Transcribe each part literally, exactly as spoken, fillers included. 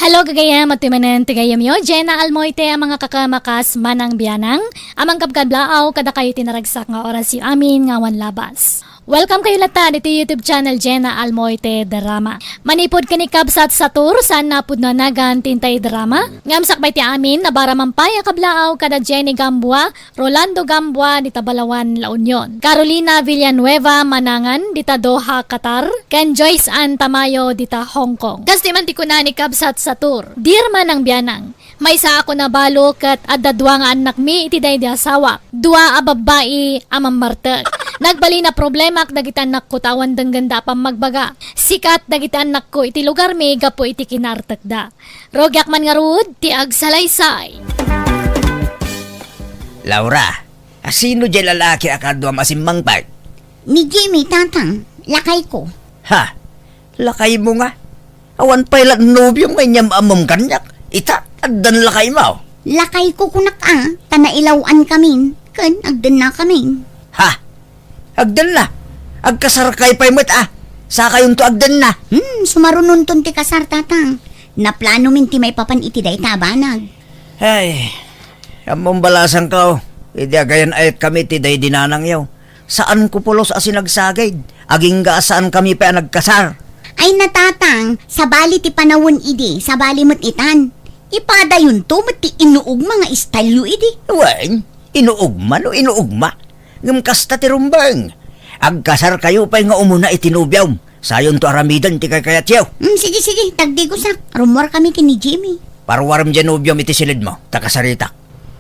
Hello, gagayam, at manen ti gayamyo, Jenna Almoite, a mangkakamakas manang bianang, a mangkabkablaaw kadakayo iti naragsak nga orasyo amin nga awan labas. Welcome kayo latta ditoy YouTube channel Jenna Almoite Drama. Manipud ken ni Kabsat Satur, saan a pudno a nagan ti intay drama, ngem sakbay ti amin, nabaraman pay a kablaaw kada Jenny Gamboa, Rolando Gamboa dita Balaoan, La Union, Carolina Villanueva Manangan dita Doha, Qatar, ken Joyce Ann Tamayo dita Hong Kong. Kas di man ti kuna ni Kabsat Satur, Dear manang bianang, maysa a kuna balo ket adda dua nga annakmi iti daydi asawak, dua a babbai a mammartek. Nagbalin a problemak dagiti annakko ta awan denggenda a pammagbaga. Sikat dagiti annakko iti lugarmi gapu iti kinaartekda. Rugiak man ngarud ti agsalaysay. Laura, asino diay lalaki a kaduam a simmangpet? Ni Jimmy, Tatang, lakayko. Ha? Lakaymo nga? Awan pay la nobiom nga inyam-ammom kaniak. Ita, addan lakaymo. Lakayko kunak a, ta nailaw-ankamin, ken agdennakamin. Ha? Agdenna? Agkasarkay pay met a. Sakayonto agdenna. Hmm, sumarunonton ti kasar, Tatang. Naplanomin ti maipapan iti dayta a banag. Ay, ammom balasangko, idi agayan-ayatkami ti daydi nanangyo, saanko pulos a sinagsagid, agingga a saankami pay a nagkasar. Ay na, Tatang, sabali ti panawen idi, sabali met itan. Ipadayonto met ti inuugma nga istalyo idi. Wen, inuugma no inuugma. Ngem kasta ti rumbeng. Agkasarkayo pay nga umuna iti nobiom. Sayonto aramiden ti kaykayatyo. Mm, sige, sige, tagdigusak. Rummuarkami ken ni Jimmy. Paruarem diay nobiom iti silidmo, ta kasaritak.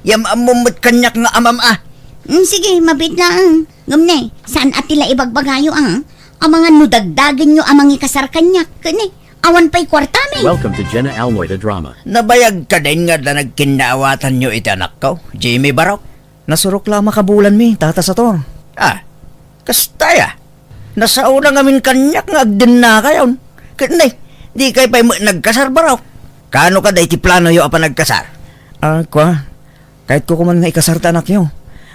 Inyam-ammom met kaniak nga amam a. Mm, sige, mabiit laeng. Ngem ne, saan a ti la ibagbagayo a? Amangan no dagdagenyo a mangikasar kaniak, ket ne, awan pay kuartami. Welcome to Jenna Almoy the Drama. Nabayag kadin nga adda nagkinnaawatanyo iti anakko, Jimmy Barok? Nasurok la a makabulanmi, Tata Sator. Ah, kasta aya? Nasaona ngamin kaniak nga agdennakayon. Ket ne, dikay pay met nagkasar, Barok? Kaano kadi ti planoyo a panagkasar? Ah, kua, kayatko koma nga ikasar ti anakyo.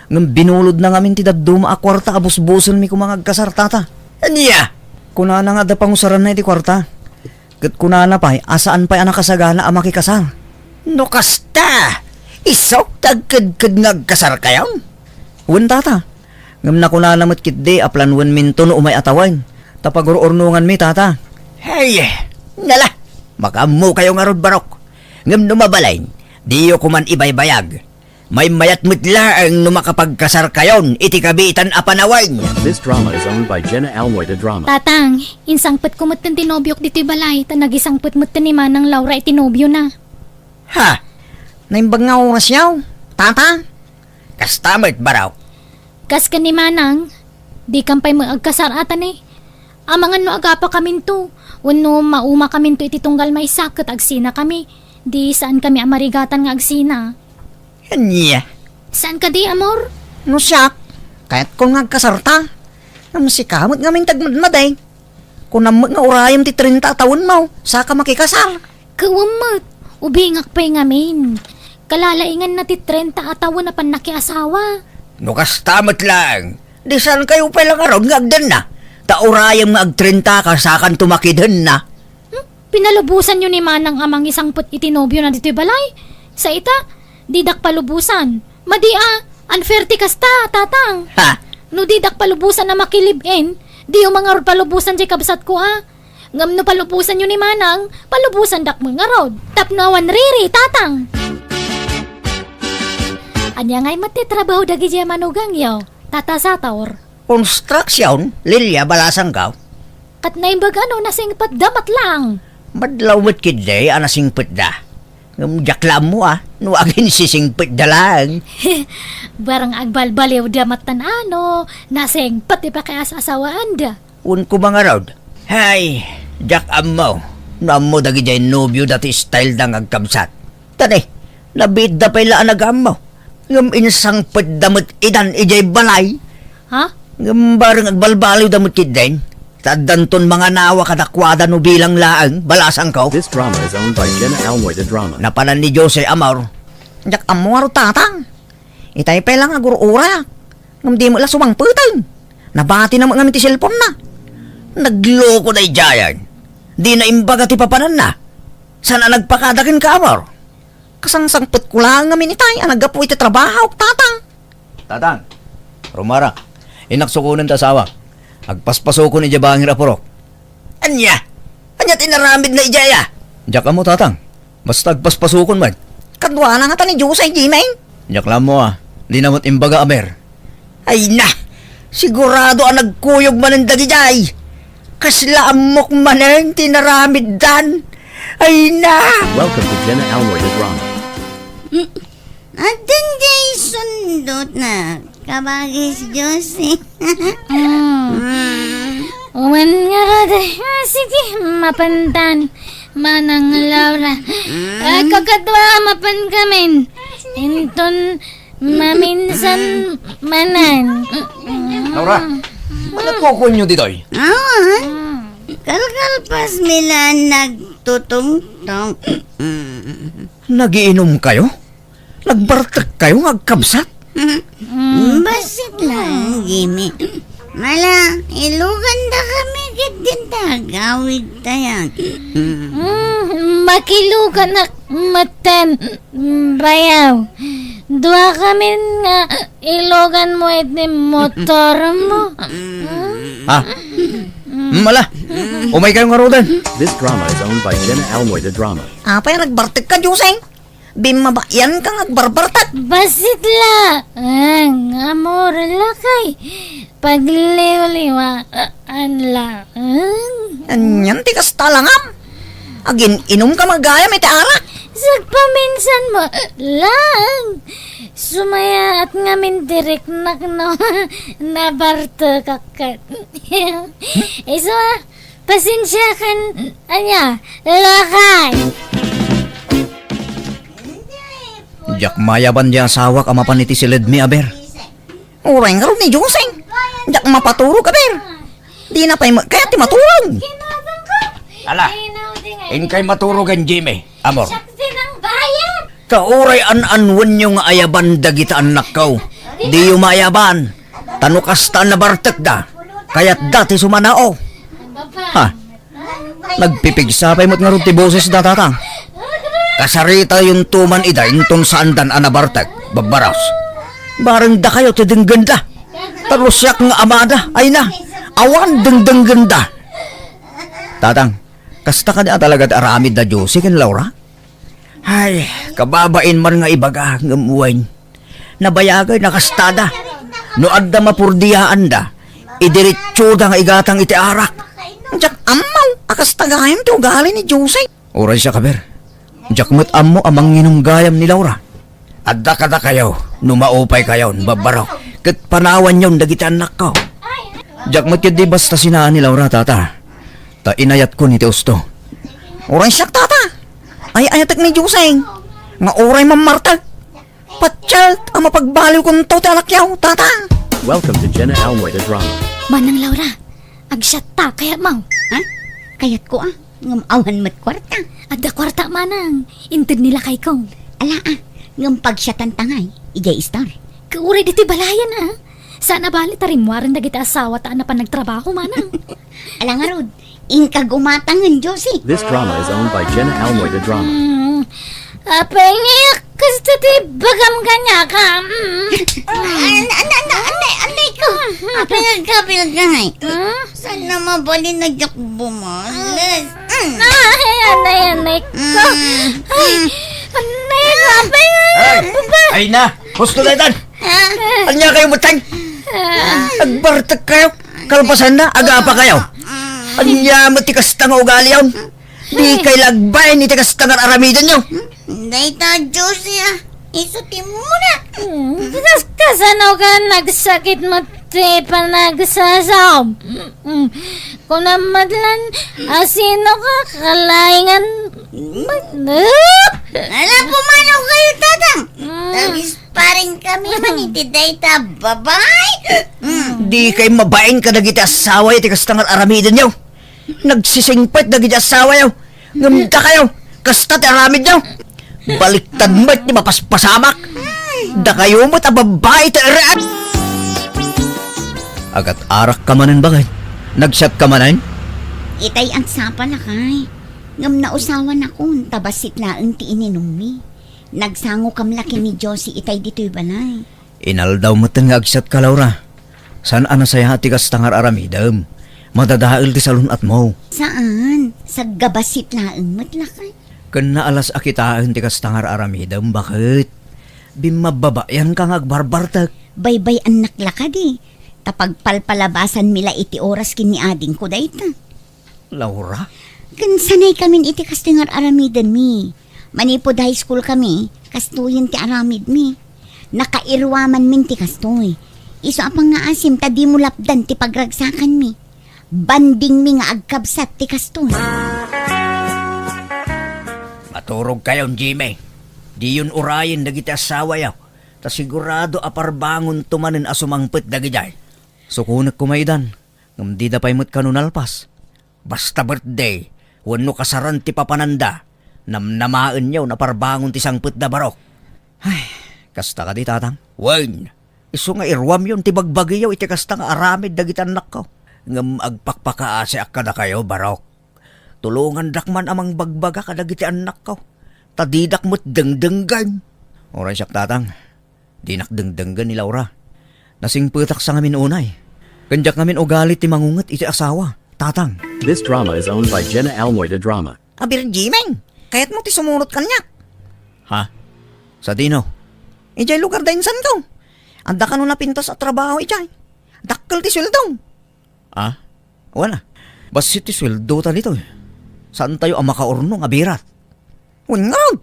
Ngem binulodna ngamin ti dadduma a kuarta a busbusenmi koma nga agkasar, Tata. Ania? Kunana nga adda pangusaranna iti kuarta. Ket kunana pay a saan pay a nakasagana a makikasar. No kasta, isu ti agkedked nga agkasarkayon? Wen, Tata. Ngem nakunana met ketdi a planoenminto no umay a tawen, ta pagur-urnonganmi, Tata. Ay, nala, makaammokayo ngarud, Barok. Ngem no mabalin, diyo koman ibaybayag. Maymayat met laeng no makapagkasarkayon iti kabiitan a panawen. This drama is owned by Jenna Almoy the Drama. Tatang, insangpetko metten ti nobiok ditoy balay, ta nagisangpet metten ni Manang Laura iti nobiona. Ha? Naimbag nga orasyo, Tata? Kasta met, Barok. Kas ken ni Manang, dikan pay met agkasar a, Tatang. Amangan no agapakaminto, wenno maumakaminto iti tunggal maysa ket agsinakami, di saankami a marigatan nga agsina. Ania? Saan kadi, amor? No siak, kayatko nga agkasarta. Ngem sika met ngamin ti agmadmadi. Kunam met nga urayem ti trenta a tawenmo, saka makikasar. Kuwem met, ubingak pay ngamin. Kalalainganna ti trenta a tawen a pannakiasawa. No kasta met laeng, di saankayo pay la ngarud nga agdenna? Ta urayem nga agtrentaka, sakanto makidenna. Hmm? Pinalubosanyo ni Manang a mangisangpet iti nobiona ditoy balay? Sa ita, didak palubosan. Madi a, unfair ti kasta, Tatang. Ha? No didak palubosan a makilive-in, diyo man ngarud palubosan diay kabsatko a. Ngem no palubosanyo ni Manang, palubosandak met ngarud. Tapno awan riri, Tatang. Ania ngay met ti trabaho dagidiay a manugangyo, Tata Sator? Construction, Lilia, balasangko. Ket naimbag a no nasingpetda met laeng. Madlaw met ketdi a nasingpetda. Ngem diak la ammo a no aginsisingpetda laeng. Barang agbalbaliwda met tan a no nasingpet ti pakias-asawaanda. Wen koma ngarud. Hay, diak ammo no ammo dagidiay nobioda ti styleda nga agkabsat. Ta ne, nabiitda pay la a nagaammo. Ngem insangpetda met itan idiay balay. Ha? Ngem bareng agbalbaliwda met ketdin. Ta addanton manganawa kadakuada no bilang laeng, balasangko. This drama is owned by Jenna Almoy the Drama. Napanan ni Jose Amor. Diak ammo ngarud, Tatang. Itay pay la nga agur-urak. Ngem di met la sumangpeten. Nabatina met ngamin ti cellphone-na. Nagloko daydiayen. Dina imbaga ti papananna. Saan a nagpakada kenka, Amor? Kasangsangpetko laeng ngamin itay a naggapu iti trabahok, Tatang. Tatang, rumara. Innak sukonen ti asawak. Agpaspasukon idiay bangir a purok. Ania? Ania ti inaramidna idiay a? Diak ammo, Tatang. Basta agpaspasukon met. Kaduana ngata ni Jose, Jimeng? Diak la ammo a. Dina met imbaga, Aber. Ay na! Sigurado a nagkuyog manen dagidiay. Kasla ammok manen ti inaramiddan. Ay na! Welcome to Jenna Almoy the Drama. Mm. Addan diay sundotna, kabagis Jose. Mm. Mm. Wen ngarud, ah, sige, mapantan, Manang Laura. Mm. Ah, kakadua, mapan kamin. Inton maminsan manen. Laura, ano kukuenyo ditoy? Awan. Mm. Kalkalpas mi la nagtutungtong. Mm. Nagiinom kayo? Nagbartek kayo nga agkabsat? Mm. Bassit laeng, Jimmy. Mala, ilugan da kami ket dinta agawid tayan. Mm. Mm, makiluganak metten, mm, bayaw. Dua kamin nga ilugan mo iti motor mo. Mm. Ha? Mm. Mm, ala. Mm. Umay kayo ngaruden. This drama is owned by Jenna Almoy the Drama. Apay a nagbartek ka, Joseng? Bimmabayan ka nga agbarbartek. Bassit la. Ang amor lakay. Pagliwliwaan la. Ang. Anian ti kasta langam? Agin-inom ka magayam iti arak? Sagpaminsan mo lang. Sumayaat ngamin ti riknak no nabartekak ket. Isu a, pasensiakan, ania, lakay. Diak mayaban ti asawak a mapan iti siledmi, Aber. Uray ngarud ni Joseng. Diak mapaturog, Aber. Dina pay met kayat ti maturog. Ala, inkay maturogen, Jimmy, amor. Ta uray an-anwenyo nga ayaban dagita annakko, diyo maayaban. Ta no kasta a nabartekda, kayatda ti sumanao. Ha? Nagpipigsa pay met ngarud ti bosesda, Tatang. Kasaritayonto man ida inton saandan a nabartek, babbaros. Bareng dakayo ti denggenda. Ta no siak nga amada, ay na, awan dengdenggenda. Tatang, kasta kadi a talaga ti aramid da Josie ken Laura? Ay, kababain man nga ibaga, ngem wen. Nabayagay, nakastada. No adda mapurdiaanda, idiretsoda nga igatang iti arak. Diak ammo a kasta gayam ti ugali ni Jose. Uray siak, Aber. Diak met ammo a manginum gayam ni Laura. Adda kadakayo, no maupaykayon, babbarok, ket panawanyon dagiti annakko. Diak met ketdi basta sinaan ni Laura, Tata. Ta inayatkon iti usto. Uray siak, Tata. Ay-ayatek ni Jose nga uray mammartek. Patialek a mapagbaliwkonto ti anakyo, Tata. Welcome to Jenna Almoy the Drama. Manang Laura, agsiatta, kayatmo? Ha? Kayatko a, ngem awan met kuarta. Adda kuarta, Manang. Inted ni lakayko. Ala a, ngem pagsiatanta ngay, idiay istor. Kauray ditoy balayen a. Saan a bali ta rimmuaren dagiti asawata a napan nagtrabaho, Manang. Ala ngarud, inka gumatangen, Josie. This drama is owned by Jenna Almoy the Drama. Mm. Apay nga kasta ti bagam kaniaka? Mm. An-, an-, an-, anay, anay ko. Apay nga agkabilgay? Mm. Saan na mabalin a diak bumales? Mm. Ay, anay, anay ko. Mm. Ay, mm. Anay, apay nga. Ay, ay na. Husto na itan. Ah. Ania kayo, Mutang? Ah. Agbartek kayo. Kalpasan na, agapa kayo. Ania met ti kasta nga ugaliyon? Di kay lagbayen iti kasta nga aramidenyo. Dayta, Josie, ah. Isu ti muna. Mm, kas-, kasano ka nagsakit mo ti panagsasaom? Mm, kunam met lan, asino ka kalaingan? Ala, pumanaw kayo, Tatang. Mm. Tagis Paring kami man iti dayta babae. Mm. Di kay mabain kadagiti asawa iti kasta nga aramidenyo. Nagsisingpet dagiti asawayo. Ngem dakayo, kasta ti aramidyo. Baliktad met ti mapaspasamak. Dakayo met a babae ti eret. Agat-arak ka manen, baket? Nagsiat ka manen? Itay agsapa, lakay. Ngem nausawanakon, ta bassit laeng ti ininummi. Nagsangokam la ken ni Josie itay ditoy balay. Inaldaw metten nga agsiatka, Laura. Saan a nasayaat ti kasta nga ar-aramidem. Madadael ti salun-atmo. Saan? Saggabassit laeng met lakay. Ken naalas a kitaen ti kasta nga ar-aramidem, baket? Bimmabbabayanka nga agbarbartek. Baybay-annak la kadi. Ta pagpalpalabasanmi la iti oras ken ni adingko dayta. Laura? Ken sanaykamin iti kastoy nga ar-aramidenmi. Manipud high school kami, kastoyen ti aramidmi. Nakairuamanmin ti kastoy. Isu a pangngaasim ta dimo lapdan ti pagragsakanmi. Bandingmi nga agkabsat ti kastoy. Maturogkayon, Jimmy. Diyon urayen dagiti assawayo. Ta sigurado a parbangonto manen a sumangpet dagidiay. Sukonek koma idan, ngem dida pay met kano nalpas. Basta birthday, wenno kasaran ti papananda, namnamaenyo a parbangon ti sangpetda, barok. Ay, kasta kadi, Tatang? Wen, isu nga iruamyon ti bagbagiyo iti kasta nga aramid dagiti annakko. Ngem agpakpakaasiak kadakayo, barok. Tulongandak man a mangbagbaga kadagiti annakko, ta didak met dengdenggen. Uray siak, Tatang. Dinak dengdenggen ni Laura. Nasingpetak sa ngamin unay. Ken diak ngamin ugali ti mangunget iti asawa, Tatang. This drama is owned by Jenna Almoy de Drama. Abir, Jimeng, kayatmo ti sumurot kaniak? Ha? Sadino? Idiay lugar da insanko. Adda kano napintas a trabaho idiay. Dakkel ti sueldo. Ah? Wen a. Bassit ti sueldo ta ditoy. Saantayo a makaurnong a birat. Wen ngarud.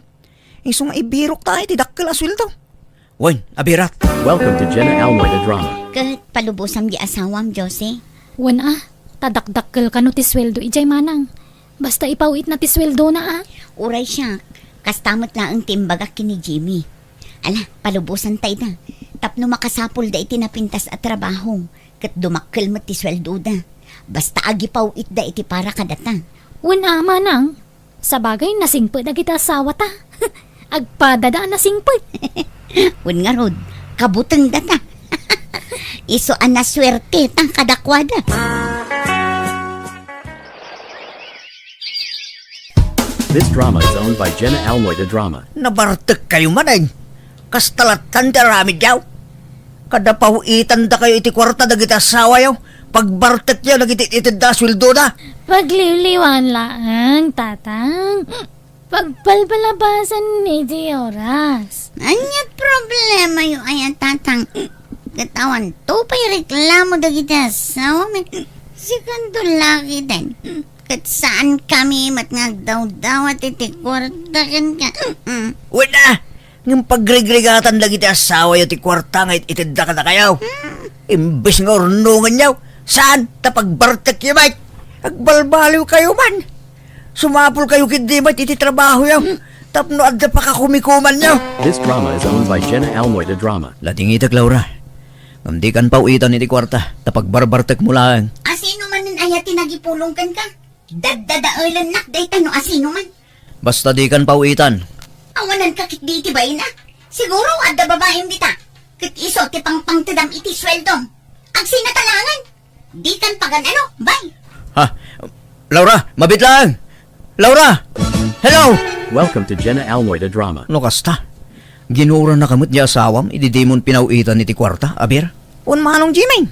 Isu nga ibirok ta iti dakkel a sueldo. Wen, a birat. Welcome to Jenna Almoy the Drama. Ket palubosam di asawam, Jose. Wen a, ta dakdakkel kano ti sueldo idiay manang. Basta ipaw-itna ti sueldona a. Uray siak, kasta met laeng ti imbagak ken ni Jimmy. Ala, palubosan ta ida. Tapno makasapulda iti napintas a trabaho, ket dumakkel met ti sueldoda. Basta agipaw-itda iti para kadata. Wen a, manang. Sabagay, nasingpet dagiti asawata. Agpadada a nasingpet. Wen ngarud, kabutengdata. Isu a nasuerteta kadakuada. This drama is owned by Jenna Almoy the Drama. Nabartekkayo manen. Kasta lattan ti aramidyo. Kada paw-itandakayo iti kuarta dagiti asawayo, pagbartekyo dagiti itedda a sueldoda. Pagliwliwan laeng, Tatang. Pagpalpalabasan iti oras. Ania ti problemayo aya, Tatang? Ket awanto pay reklamo dagiti asawami. Sikanto lakiten. Ket saankami met nga agdawdawat iti kuarta kenka. Mm. Wen a, ngem pagrigrigatan dagiti asawayo ti kuarta nga it-itedda kadakayo. Mm. Imbes nga urnongenyo, saan ta pagbartekyo met. Agbalbaliwkayo man. Sumapulkayo ketdi met iti trabahoyo. Mm. Tapno adda pakakumikumanyo. This drama is owned by Jenna Almoy the Drama. Ladingitek, Laura. Ngem dikan paw-itan iti kuarta, ta pagbarbartekmo laeng. Asino manen aya ti nagipulong kenka? Daddadaelennak dayta no asino man. Basta dikan paw-itan. Awananka ketdi iti baina. Siguro adda babaim dita. Ket isu ti pangpangtedam iti sueldom. Agsina ta laengen. Dikan pagan-ano, bay. Ha? Laura, mabiit laeng. Laura! Hello! Welcome to Jenna Almoy the Drama. No kasta? Ginuranaka met ti asawam idi dimon pinaw-itan iti kuarta, abir? Wen manong Jimmy.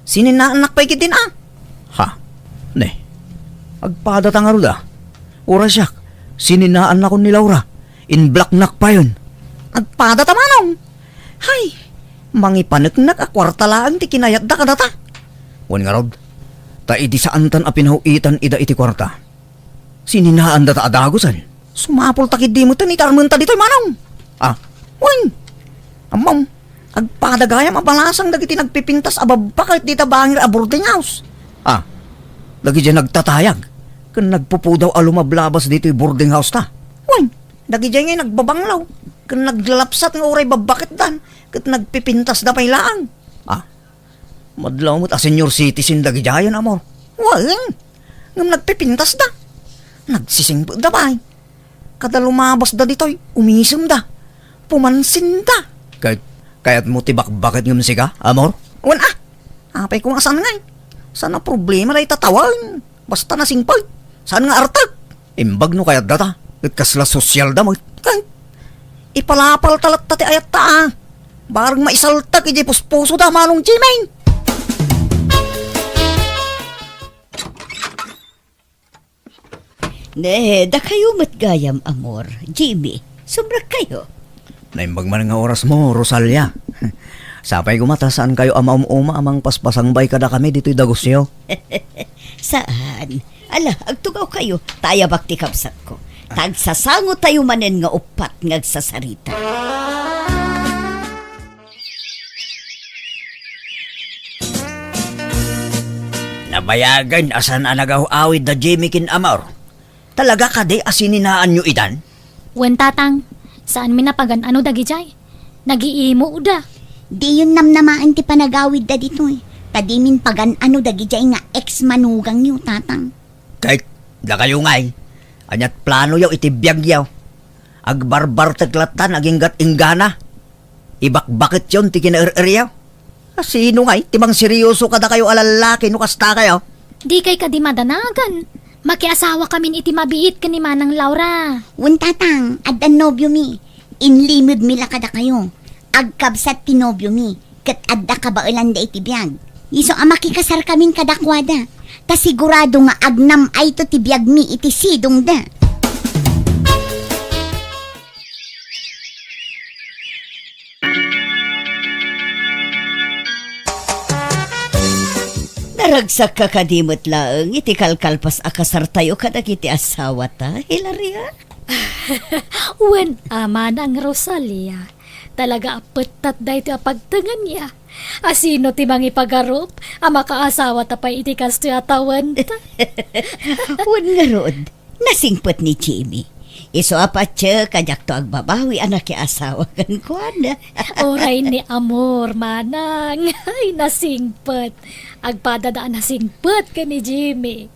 Sininaannak pay ketdin a. Ha? Ne. Agpadata ngarud a. Uray siak, sininaannakon ni Laura. Inblocknak payen. Agpadata manong. Hay, mangipaneknek a kuarta laeng ti kinayatda kadata. Wen ngarud, ta idi saantan a pinaw-itan ida iti kuarta, sininaandata a dagusen. Sumapulta ketdi metten iti armenta ditoy manong. Ah, wen. Ammom, agpada gayam a balasang dagiti nagpipintas a babba ket dita bangir a boarding house. Ah, dagidiay nagtatayag ken nagpupudaw a lumablabas ditoy boarding house ta. Wen, dagidiay ngay nagbabanglaw ken naglalapsat nga uray babba ketdan ket nagpipintasda pay laeng. Ah, madlaw met a senior citizen dagidiayen, amor. Wen, ngem nagpipintasda. Nagsisingpetda pay. Kada lumabasda ditoy, umisemda. Pumansinda. Kay, kayatmo ti bakbaket ngem sika, amor? Wen a. Apay koma saan ngay. Saan a problema dayta tawen. Basta nasingpet. Saan nga artek. Imbag no kayat data, ket kasla sosyal da met. Kay, ipalapal ta latta ti ayatta, a. Barang maisaltak iti puspuso da, Manong Jimmy. Ne, dakayo met gayam, amor. Jimmy, sumrekkayo. Naimbag man nga oras mo, Rosalia. Sapay koma ta saan kayo a maum-uma a mangpaspasangbay kadakami ditoy dagusyo. Saan? Ala, agtugawkayo, ta ayabak ti kabsatko. Ta agsasangotayo manen nga uppat nga agsasarita. Nabayagen a saan a nagaw-awid da Jimmy ken Amor. Talaga kadi a sininaanyo idan? Wen, tatang, saanmi a pagan-ano dagidiay. Nagiimoda. Diyon namnamaen ti panagawidda ditoy, ta dimin pagan-ano dagidiay nga ex-manugangyo, tatang. Ket dakayo ngay, ania't planoyo iti biagyo? Agbarbartek lattan aginggat inggana. Ibakbaketyon ti kinaer-eryo. Asino ngay ti mangseryoso kadakayo a lallaki no kasta kayo? Dikay kadi madanagan. Makiasawakamin iti mabiit ken ni Manang Laura. Wen, tatang, addan nobiomi. Inlimedmi la kadakayo. Agkabsat ti nobiomi, ket adda kabaelanda iti biag. Isu a makikasarkamin kadakuada, ta sigurado nga agnam-ayto ti biagmi iti sidongda. Naragsakka kadi met laeng iti kalkalpas a kasartayo kadagiti asawata, Hilaria? Wen a, Manang Rosalia, talaga a pettat daytoy a pagtengenyo. Asino ti mangipagarup a makaasawata pay iti kastoy a tawenta? Wen ngarud, nasingpet ni Jimmy. Isu a patiek a diakto agbabawi a nakiasawa kenkuana. Uray ni Amor, Manang. Ay, nasingpet. Agpadada a nasingpet ken ni Jimmy.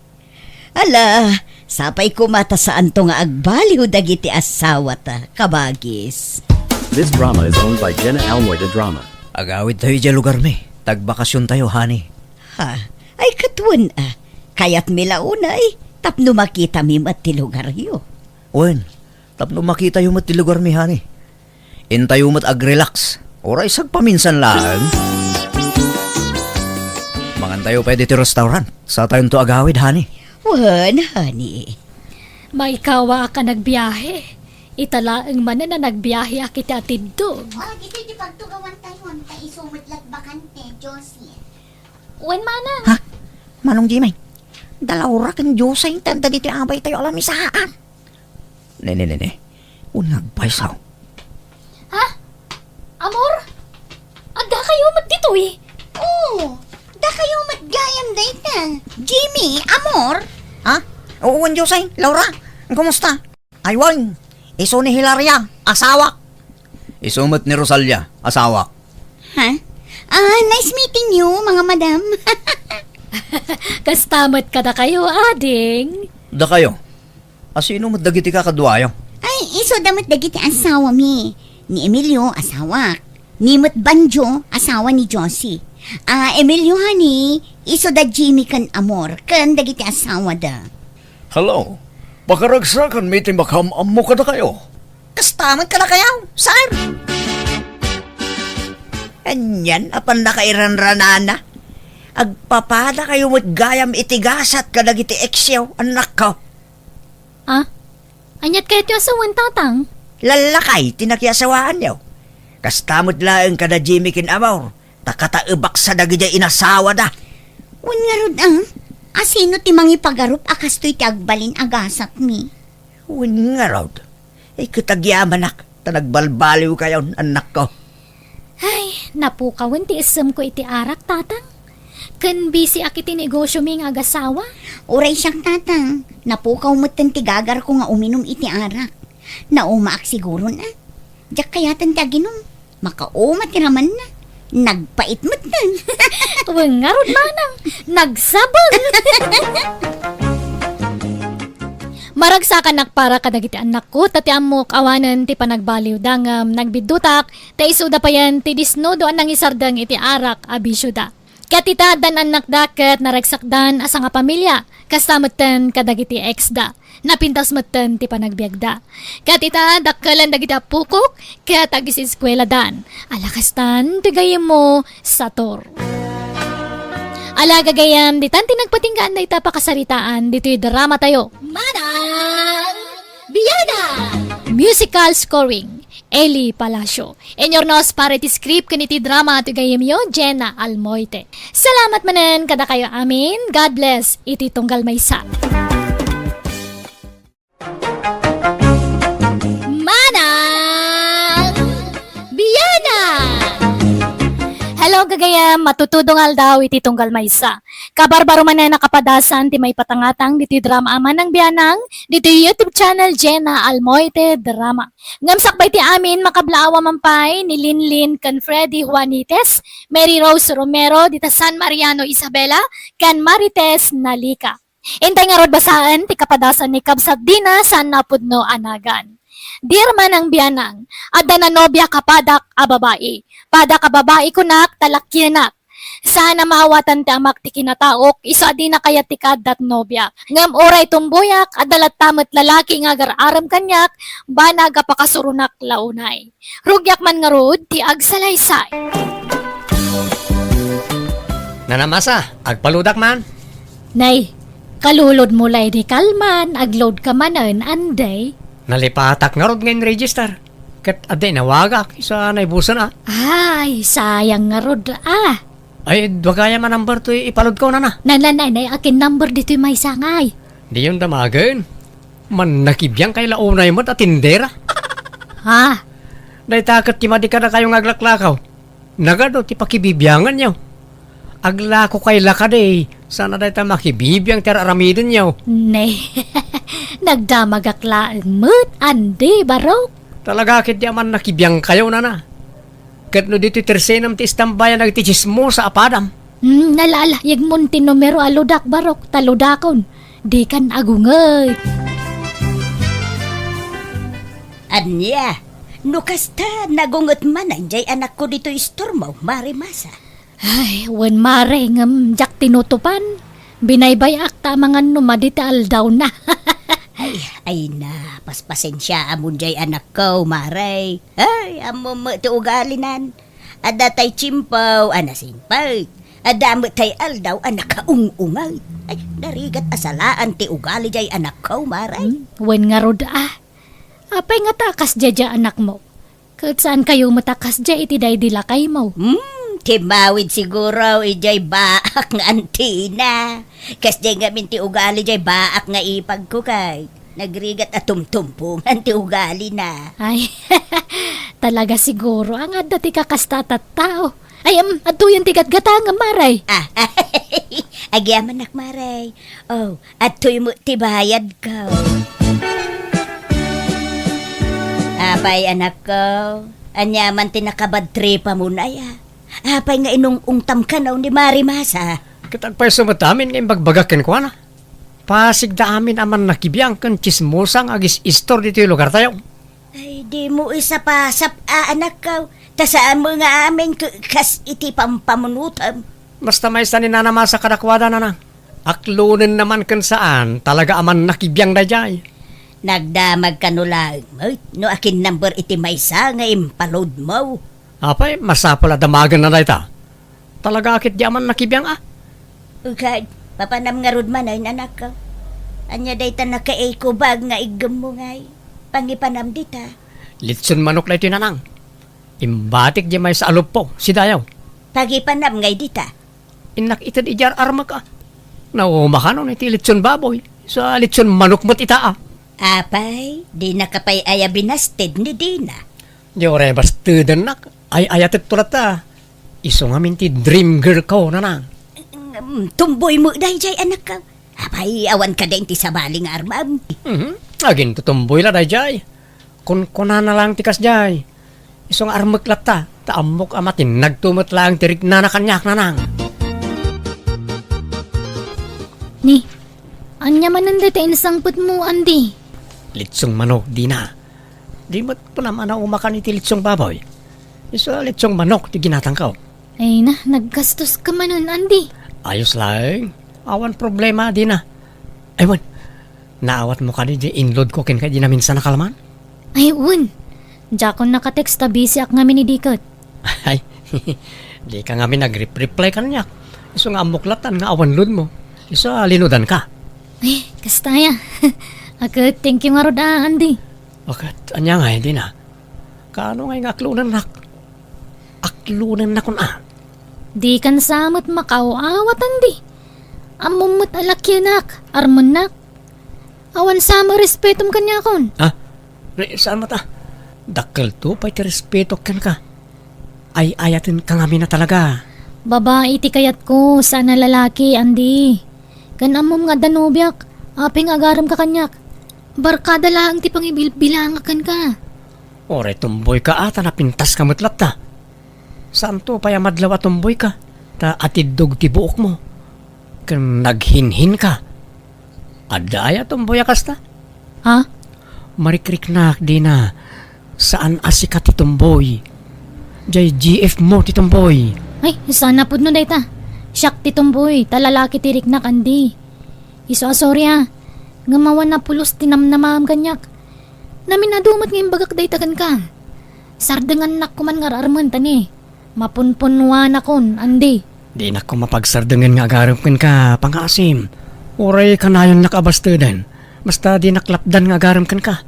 Ala, sapay koma ta saanto nga agbaliw dagiti asawata, kabagis. This drama is owned by Jenna Almoy de Drama. Agawidtayo idiay lugarmi. Tagbakasiontayo, honey. Ha? Ay, ket wen a. Kayatmi la unay tapno makitami met ti lugaryo. Wen, tapno makitayo met ti lugarmi, honey. Intayo met agrelax. Uray sagpaminsan laeng. Mangantayo pay ditoy restaurant. Satayonto agawid, honey. Wen, honey. Maikawaak a nagbiahe. Ita laeng manen a nagbiaheak iti atiddog. O, ditoy ti pagtugawantayon, ta isu met la ti bakante, Josie. Wen, Manang. Ha? Manong Jimmy, da Laura ken Josie, ta adda ditoy abaytayo a lamisaan. Ne, ne, ne, ne. Wen nga agpayso. Ha? Amor? Addakayo met ditoy? Oo, dakayo met gayam dayta. Jimmy, Amor? Ha? Oo, wen Josie, Laura, kumusta? Ay, wen, isu ni Hilaria, asawak. Isu met ni Rosalia, asawak. Ha? Ah, nice meeting you, mga madam. Kasta met kadakayo, ading. Dakayo? Asino met dagiti kakaduayo? Ay, isuda met dagiti asawami. Ni Emilio, asawak. Ni met Banjo, asawa ni Josie. Ah, Emilio, honey, isuda Jimmy ken Amor, ken dagiti asawada. Hello. Pakaragsakanmi ti makaam-ammo kadakayo. Kasta met kadakayo, sir. Anian a pannakairanranana. Agpapadakayo met gayam iti gasat kadagiti eksyo, annakko. Ah? Aniat kayatyo a sawen, Tatang? Lallakay ti nakiasawaanyo. Kasta met laeng kada Jimmy ken Amor, ta kataebaksa dagidiay inasawada. Wen ngarud, ah? Asino ti mangipagarup a kastoy ti agbalin a gasatmi? Wen ngarud, ay ket agyamanak ta nagbalbaliwkayon, annakko. Ay, napukawen ti issemko iti arak, Tatang. Ken bisiak iti negosyomi nga agasawa. Uray siak, Tatang, napukaw metten ti gagarko nga uminum iti arak. Naumaak siguron a. Diak kayaten ti aginum. Makauma ti ramanna. Nagpait metten. Wen ngarud, Manang, nagsabeng. Maragsakanak para kadagiti annakko, ta ti ammok awanen ti panagbaliwda, ngem nagbiddutak ta isuda payen ti disnudo a nangisardeng iti arak a bisioda. Ket ita, addan annakda ket naragsakdan a sangapamilia, kasta metten kadagiti ex da. Napintas metten ti panagbiagda. Ket ita, dakkelan dagiti appokok ket agiseskueladan. Ala kastan ti gayyemmo, Sator. Ala gagayyem, ditan ti nagpatinggaan dayta pakasaritaan ditoy drama tayo. Manang Biana! Musical scoring, Eli Palacio. Inyurnos para iti script ken iti drama ti gayyemyo, Jenna Almoite. Salamat manen kadakayo amin. God bless iti tunggal maysa. Manang Biana! Hello, gagayyem. Matutudong aldaw iti tunggal maysa. Kabarbaro manen a kapadasan ti maipatangatang ditoy drama a Manang Bianang, ditoy YouTube channel Jenna Almoite Drama. Ngem sakbay ti amin, makablaawa man pay ni Linlin ken Freddy Juanites, Mary Rose Romero, dita San Mariano, Isabela, ken Marites Nalica. Intay ngarud basaen ti kapadasan ni Kabsat Dina saan napudno a nagan. Dear Manang Bianang, adda nanobiak a padak a babai. Padak a babai kunak ta lakienak. Saan a maawatan ti amak ti kinataok, isu a dina kayat ti kaaddat nobia. Ngem uray tumboyak, adda latta met lalaki nga agar-arem kaniak, banag a pakasuronak la unay. Rugiak man ngarud ti agsalaysay. Nana Masa, agpaludak man. Nay, kalulodmo lay di kalman, agload ka manen, anday? Nalipatak ngarud nga in-register. Ket adda inawagak, isu a naibusen a. Ay, sayang ngarud a. Ay, dua gayam a number toy ipalodko, nana. Nana, nay, nay, akin number ditoy maysa ngay. Diyon damagen. Mannakibiang kay la unay met a tindera. Ha? Dayta ket ti madi kadakayo nga aglaklakaw. Nagadu ti pakibibianganyo. Aglako kay la kadi, saan a dayta makibibiang ti ar-aramidenyo. Ne, nagdamagak laeng met, andi, barok. Talaga ket di aman nakibiang kayo, nana. Ket no ditoy tersenem ti istambayan dagiti chismosa a padam. Hmm, nala, ala, yegmon ti numero a ludak, barok, ta ludakon. Dikan agungay. Ania? No kasta, nagunget manen jay anakko ditoy istormo, Mare Masa. Ay, wen, Mare, ngem diak tinutupan. Binaybay-ak ta amangan no madi ti aldawna. Ay, ay na, paspasensiaamon jay anakko, Mare. Ay, ammom met ti ugalinan. Adda tay tiempo a nasingpet. Adda met tay aldaw a nakaung-ungay. Ay, narigat a salaan ti ugali jay anakko, Mare. Hmm, wen ngarud a. Apay ngata a kasdiay jay anakmo? Ket saan kayo met a kasdiay iti daydi lakaymo? Hmm, timmawid siguro idiay baak nga antina. Kasdiay ngamin ti ugali jay baak nga ipagko kay nagrigat a tumtumpongan ti ugalina. Ay, talaga siguro nga adda ti kakasta a tattao. Ay, em, adtoyen ti gatgatangem, Mare. Ah, agyamanak, Mare. Oh, adtoy met ti bayadko. Apay, anakko, ania man ti nakabadtripamon aya? Apay nga inung-ungtam kano ni Mare Masa? Ket agpayso met amin nga imbagbagak kenkuana. Pasigda amin a mannakibiang ken tsismosa nga agis-istor ditoy lugartayo. Ay, dimo isapasap a, anakko, ta saan met nga amin k-, kas iti pampamunotem. Basta maysa ni Nana Masa kadakuada, nana. Aklonenna man ken saan, talaga a mannakibiang daydiay. Nagdamag kano laeng met no akin number iti maysa nga impalodmo. Apay, masapul a damagenna dayta. Talaga ket di aman nakibiang a. Ukad, papanam ngarud manen, anakko. Ania dayta nakaikubag nga iggemmo ngay? Pangipanam dita. Litson manok daytoy, nanang. Imbatik di maysa a luppo, sidayo. Pagipanam ngay dita. Innak ited idiay ar-armek a. Nauma kanon iti litson baboy. Sa litson manok met ita a. Apay, dinaka pay aya binasted ni Dina? Di uray bastedennak. Ay-ayatek to latta. Isu ngamin ti dream girl ko, nanang. Mm, tumboy met daydiay, anakko. Apay, awan kadi ti sabali nga armam? Mhm. Agintutumboy la daydiay. Kunkunana lang ti kasdiay. Isu nga armek latta, ta ammok a matinnagto met laeng ti riknana kaniak, nanang. Ni, ania manen dayta insangpetmo, andi? Litsong manok, Dina. Di met kunam a naumakan iti litsong baboy. Isu a litsong manok ti ginatangko. Ay na, naggastos ka manen, Andy. Ayos laeng. Awan problema, Dina. Ay, wen, naawatmo kadi di inload ko kenka di naminsan a kalman? Ay, wen. Diakon nakatext ta busy ak ngamin idi ket. Ay, di ka ngamin nag-rep-reply kaniak. Isu nga ammok lattan nga awan load mo. Isu a linudan ka. Ay, kasta aya. Aket, thank you ngarud a, Andy. Aket, ania ngay, Dina? Kaano ngay nga aklonennak? Aklonennakon a. Dikan sa met makaaw-awat, Andy. Ammom met a lakienak, armennak. Awan sa met respetom kaniakon. Ha? Re, saan met a? Dakkelto pay ti respetok kenka. Ay-ayatenka ngamin a talaga. Babai ti kayatko, saan a lalaki, Andy. Ken ammom nga adda nobiak, apay nga agaremka kaniak? Barkada laeng ti pangibilbilangak kenka. Uray tomboyka a ta napintaska met latta. Saanto pay a madlaw a tomboyka, ta atiddog ti buokmo. Ken naghinhinka. Adda aya tomboy a kasta? Ha? Marikriknak, Dina. Saan a sika ti tomboy. Jay G F mo ti tomboy. Ay, saan a pudno dayta. Siak ti tomboy, ta lalaki ti riknak, Andy. Isu a sorry a. Ngem awan a pulos ti namnamaem kaniak. Namin-adu met nga imbagak dayta kenka. Sardengannak koman nga ar-armen ta ni, mapunpunnuanakon, Andy. Dinak koma pagsardengen nga agarem kenka, pangngaasim. Uray kanayonnak a basteden. Basta dinak lapdan nga agarem kenka.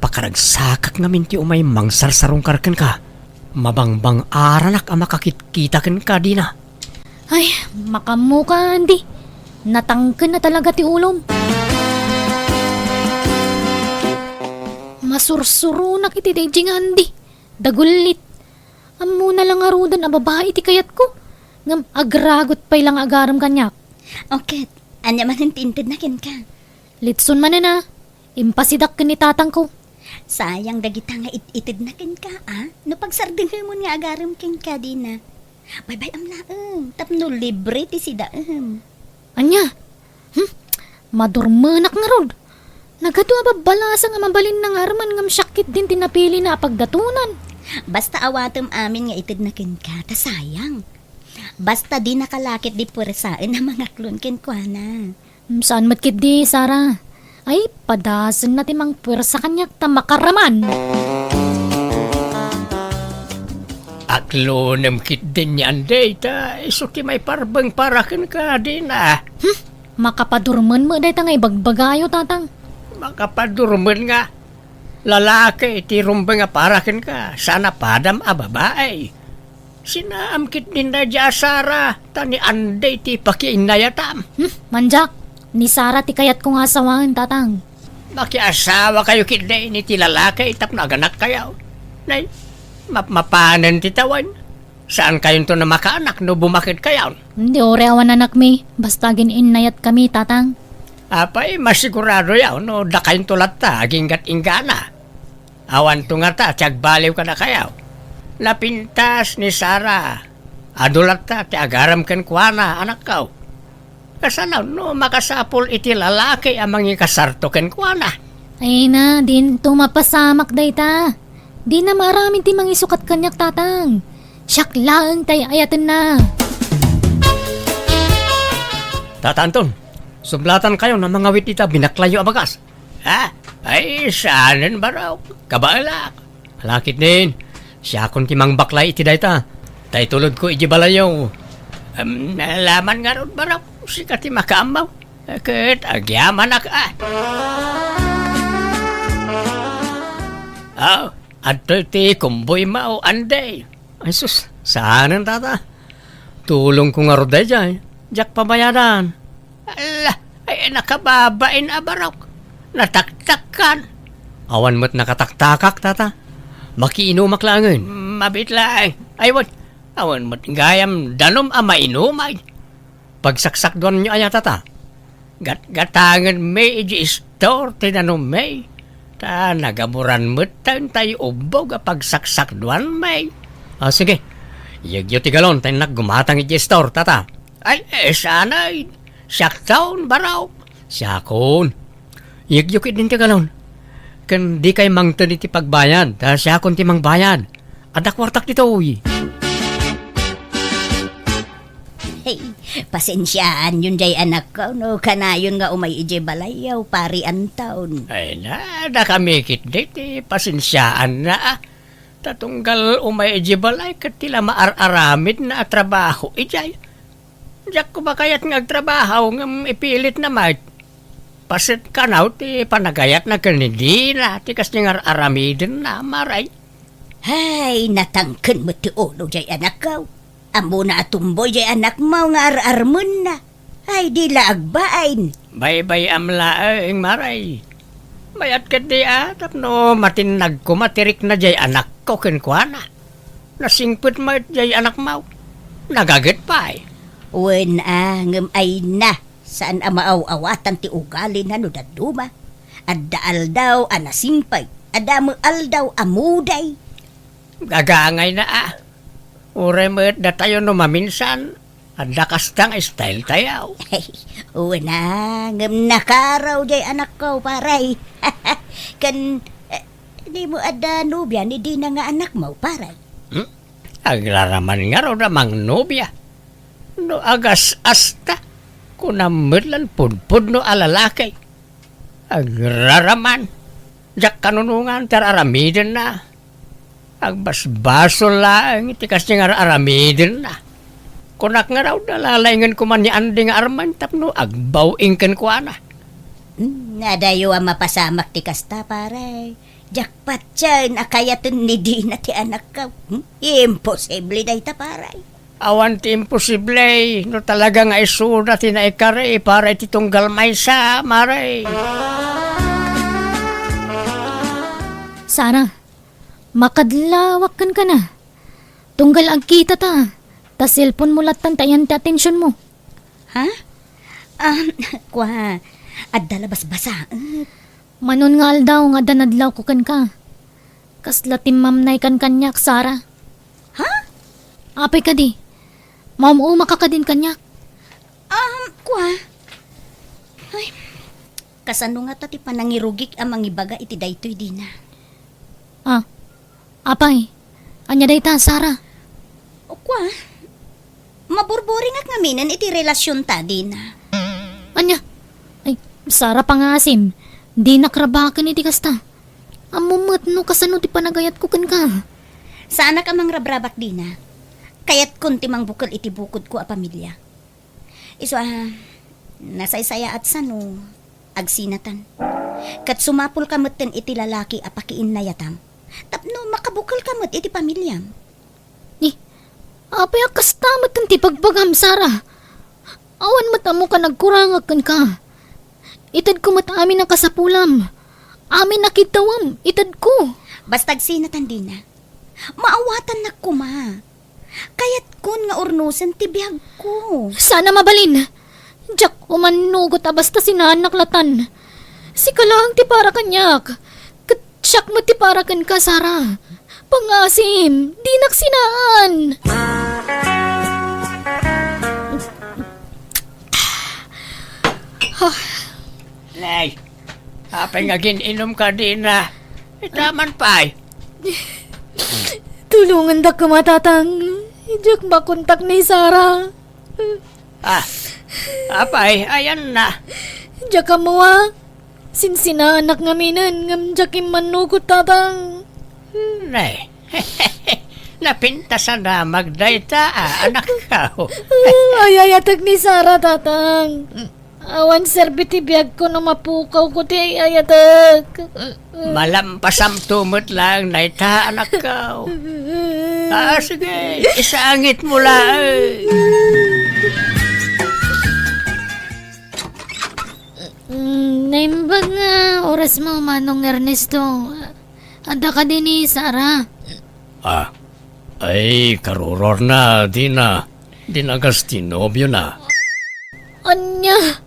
Pakaragsakak ngamin ti umay mangsarsarungkar kenka. Mabangbang-aranak a makakitkita kenka, Dina. Ay, makaammoka, Andy. Natangken na talaga ti ulom. Masursuronak iti daydi nga Andy. Dagullit. Ammona la ngaruden a babai ti kayatko. Ngem agragot pay la nga agarem kaniak. O ket, ania manen ti intedna kenka? Litson manen a. Impasidak ken ni tatangko. Sayang dagita nga it-itedna kenka, a? No pagsardengemon nga agarem kenka, Dina. Baybay-am laeng, tapno libre ti sidaem. Ania? Hmm? Madurmenak ngarud. Nagadu a babbalasang a mabalinna nga armen ngem siak ketdin ti napilina a pagdatonan. Basta awatem amin nga itedna kenka, ta sayang. Basta dinaka la ketdi puersaen a mangaklon kenkuana. Hmm, saan met ketdi, Sara? Ay, padasenna ti mangpuersa kaniak ta makaraman. Aklonem ketdin ni Andy, ta isu ti maiparbeng para kenka, Dina. Hmm, makapadurmen met dayta nga ibagbagayo, Tatang. Makapadurmen nga. Lalaki ti rumbeng a para kenka, saan a padam a babai. Sinaam ketdin daydi a Sara, ta ni Andy ti pakiinnayatam. Hmm, mandiak, ni Sara ti kayatko nga asawaen, Tatang. Makiasawakayo ketdi iti lalaki tapno aganakkayo. Nay, mapmapanen ti tawen. Saankayonton a makaanak no bumaketkayon. Di uray awan anakmi, basta agin-innayatkami, Tatang. Apay, masiguradoyo no dakayonto latta aginggat-inggana. Awanto ngata ti agbaliw kadakayo. Napintas ni Sara. Adu latta ti agarem kenkuana, anakko. Kasano no makasapul iti lalaki a mangikasarto kenkuana? Ay na, dinto mapasamak dayta. Dina maaramid ti mangisukat kaniak, Tatang. Siak laeng ti ay-ayatenna. Tata Anton, sublatankayon a mangawit ita binaklayyo a bagas. Ha? Ay, saanen, barok. Kabaelak. Ala ketdin, siakon ti mangbaklay iti dayta. Ta itulodko iti balayyo. Em, laman ngarud, barok. Sika ti makaammo. Ket agyamanak a. Ah, adtoy ti kumboymo, Andy. Ay sus, saanen, Tata. Tulongko ngarud daydiay. Diak pabayadan. Ala, ay, nakababain a barok. Nataktakkan. Awan met nakataktakak, Tata. Makiinumak laengen. Mabiit laeng. Ay, wen, awan met gayam danum a mainumay. Pagsaksakduanyo aya, Tata? Gatgatangenmi iti istor ti danummi. Ta nagaburan metten tay ubbog a pagsaksakduanmi. Ah, sige. Iyegyo ti galon ta innak gumatang iti istor, Tata. Ay, eh, sanay. Siakton, barok. Siakon. Iyegyo ketdin ti galon. Ken dikay mangted iti pagbayad, ta siakon ti mangbayad. Adda kuartak ditoy. Ay, pasensiaanyon jay anakko no kanayon nga umay idiay balayyo, Pari Anton. Ay na, dakami ketdi ti pasensiaanna, a. Ta tunggal umay idiay balay ket ti la maar-aramidna a trabaho idiay. Diak koma kayat nga agtrabaho ngem ipilitna met. Paset kano ti panagayatna ken ni Dina ti kasdi nga ar-aramidenna, Mare. Hay, natangken met ti ulo jay anakko. Ammona a tumboy jay anakmo nga ar-armenna. Ay, di la agbain. Baybay-am laeng, Mare. Mayat ketdi a tapno matinnag koma ti rikna jay anakko kenkuana. Nasingpet met jay anakmo. Nagaget pay. Wen a, ngem ay na, saan a maaw-awatan ti ugalina no dadduma. Adda aldaw a nasingpet, adda met aldaw a muday. Gagangayna a. Uray met datayo no maminsan, adda kasta nga style tayo. Wen a, ngem nakaraw jay anakko, Pare. Ken, eh, dimo adda nobia ni Dina nga anakmo, Pare? Hmm? Agraraman ngarud a mangnobia. No agas-asta, kunam met lan pudpudno a lalaki. Agraraman. Diak kanunongan ti ar-aramidenna. Agbasbasol laeng ti kasdi nga ar-aramidenna. Kunak ngarud a lalaingen koma ni Andy nga armen tapno agbaw-ing kenkuana. Hmm, adayo a mapasamak ti kasta, Pare. Diak patien a kayaten ni Dina ti anakko. Hmm? Imposible dayta, Pare. Awan ti imposible no talaga nga isuda ti naikari para iti tunggal maysa, Mare. Sara, makadlawak kenka na. Tunggal agkita ta, ta cellphone mo lattan ti ayan ti atensiyon mo. Ha? Ah, kua, adda la basbasaet. Manon nga aldaw nga adda nadlawko kenka. Kasla timmamnaykan kaniak, Sara. Ha? Apay kadi? Maum-umaka kadin kaniak? Um, kua? Ay, kasano ngata ti panangirugik a mangibaga iti daytoy, Dina? Ah, apay, ania dayta, Sara? O, kua? Maburburingak ngaminen iti relasionta, Dina. Ania? Ay, Sara, pangasim, dinak rabaken iti kasta. Ammom met no kasano ti panagayatko kenka. Saanak a mangrabrabak, Dina. Kayatkon ti mangbukel iti bukodko a pamilia. Isu a, nasaysayaat sano agsinatan. Ket sumapulka metten iti lalaki a pakiinnayatam tapno makabukelka met iti pamiliam. Ni, apay a kasta metten ti bagbagam, Sara? Awan met ammoka nagkurangak kenka. Itedko met amin a kasapulam. Amin a kiddawam, itedko. Basta agsinatan, Dina. Maawatannak koma. Kayatkon nga urnosen ti biagko. Saan a mabalin. Diak umannugot a basta sinaannak latan. Sika laeng ti para kaniak. Ket siak met ti para kenka, Sara. Pangasim, dinak sinaan. Nay, apay nga agin-inumka, Dina? Itaman pay. Tulongandak koma, Tatang. Diak makontak ni Sara. Ah, apay, ayanna. Diak ammo a. Sinsinaanak ngaminen, ngem diak immannugot, Tatang. Nay, napintasan a magdayta, a, anakko. Ay-ayatek ni Sara, Tatang. Awan serbi ti biagko no mapukawko ti ay-ayatek. Malampasamto met laeng dayta, anakko. Ah, sige, isangitmo laeng. Mm, naimbag nga orasmo, Manong Ernesto. Adda kadi ni Sara? Ah, ay, karurorna, Dina. Dinagas ti nobiona. Ania?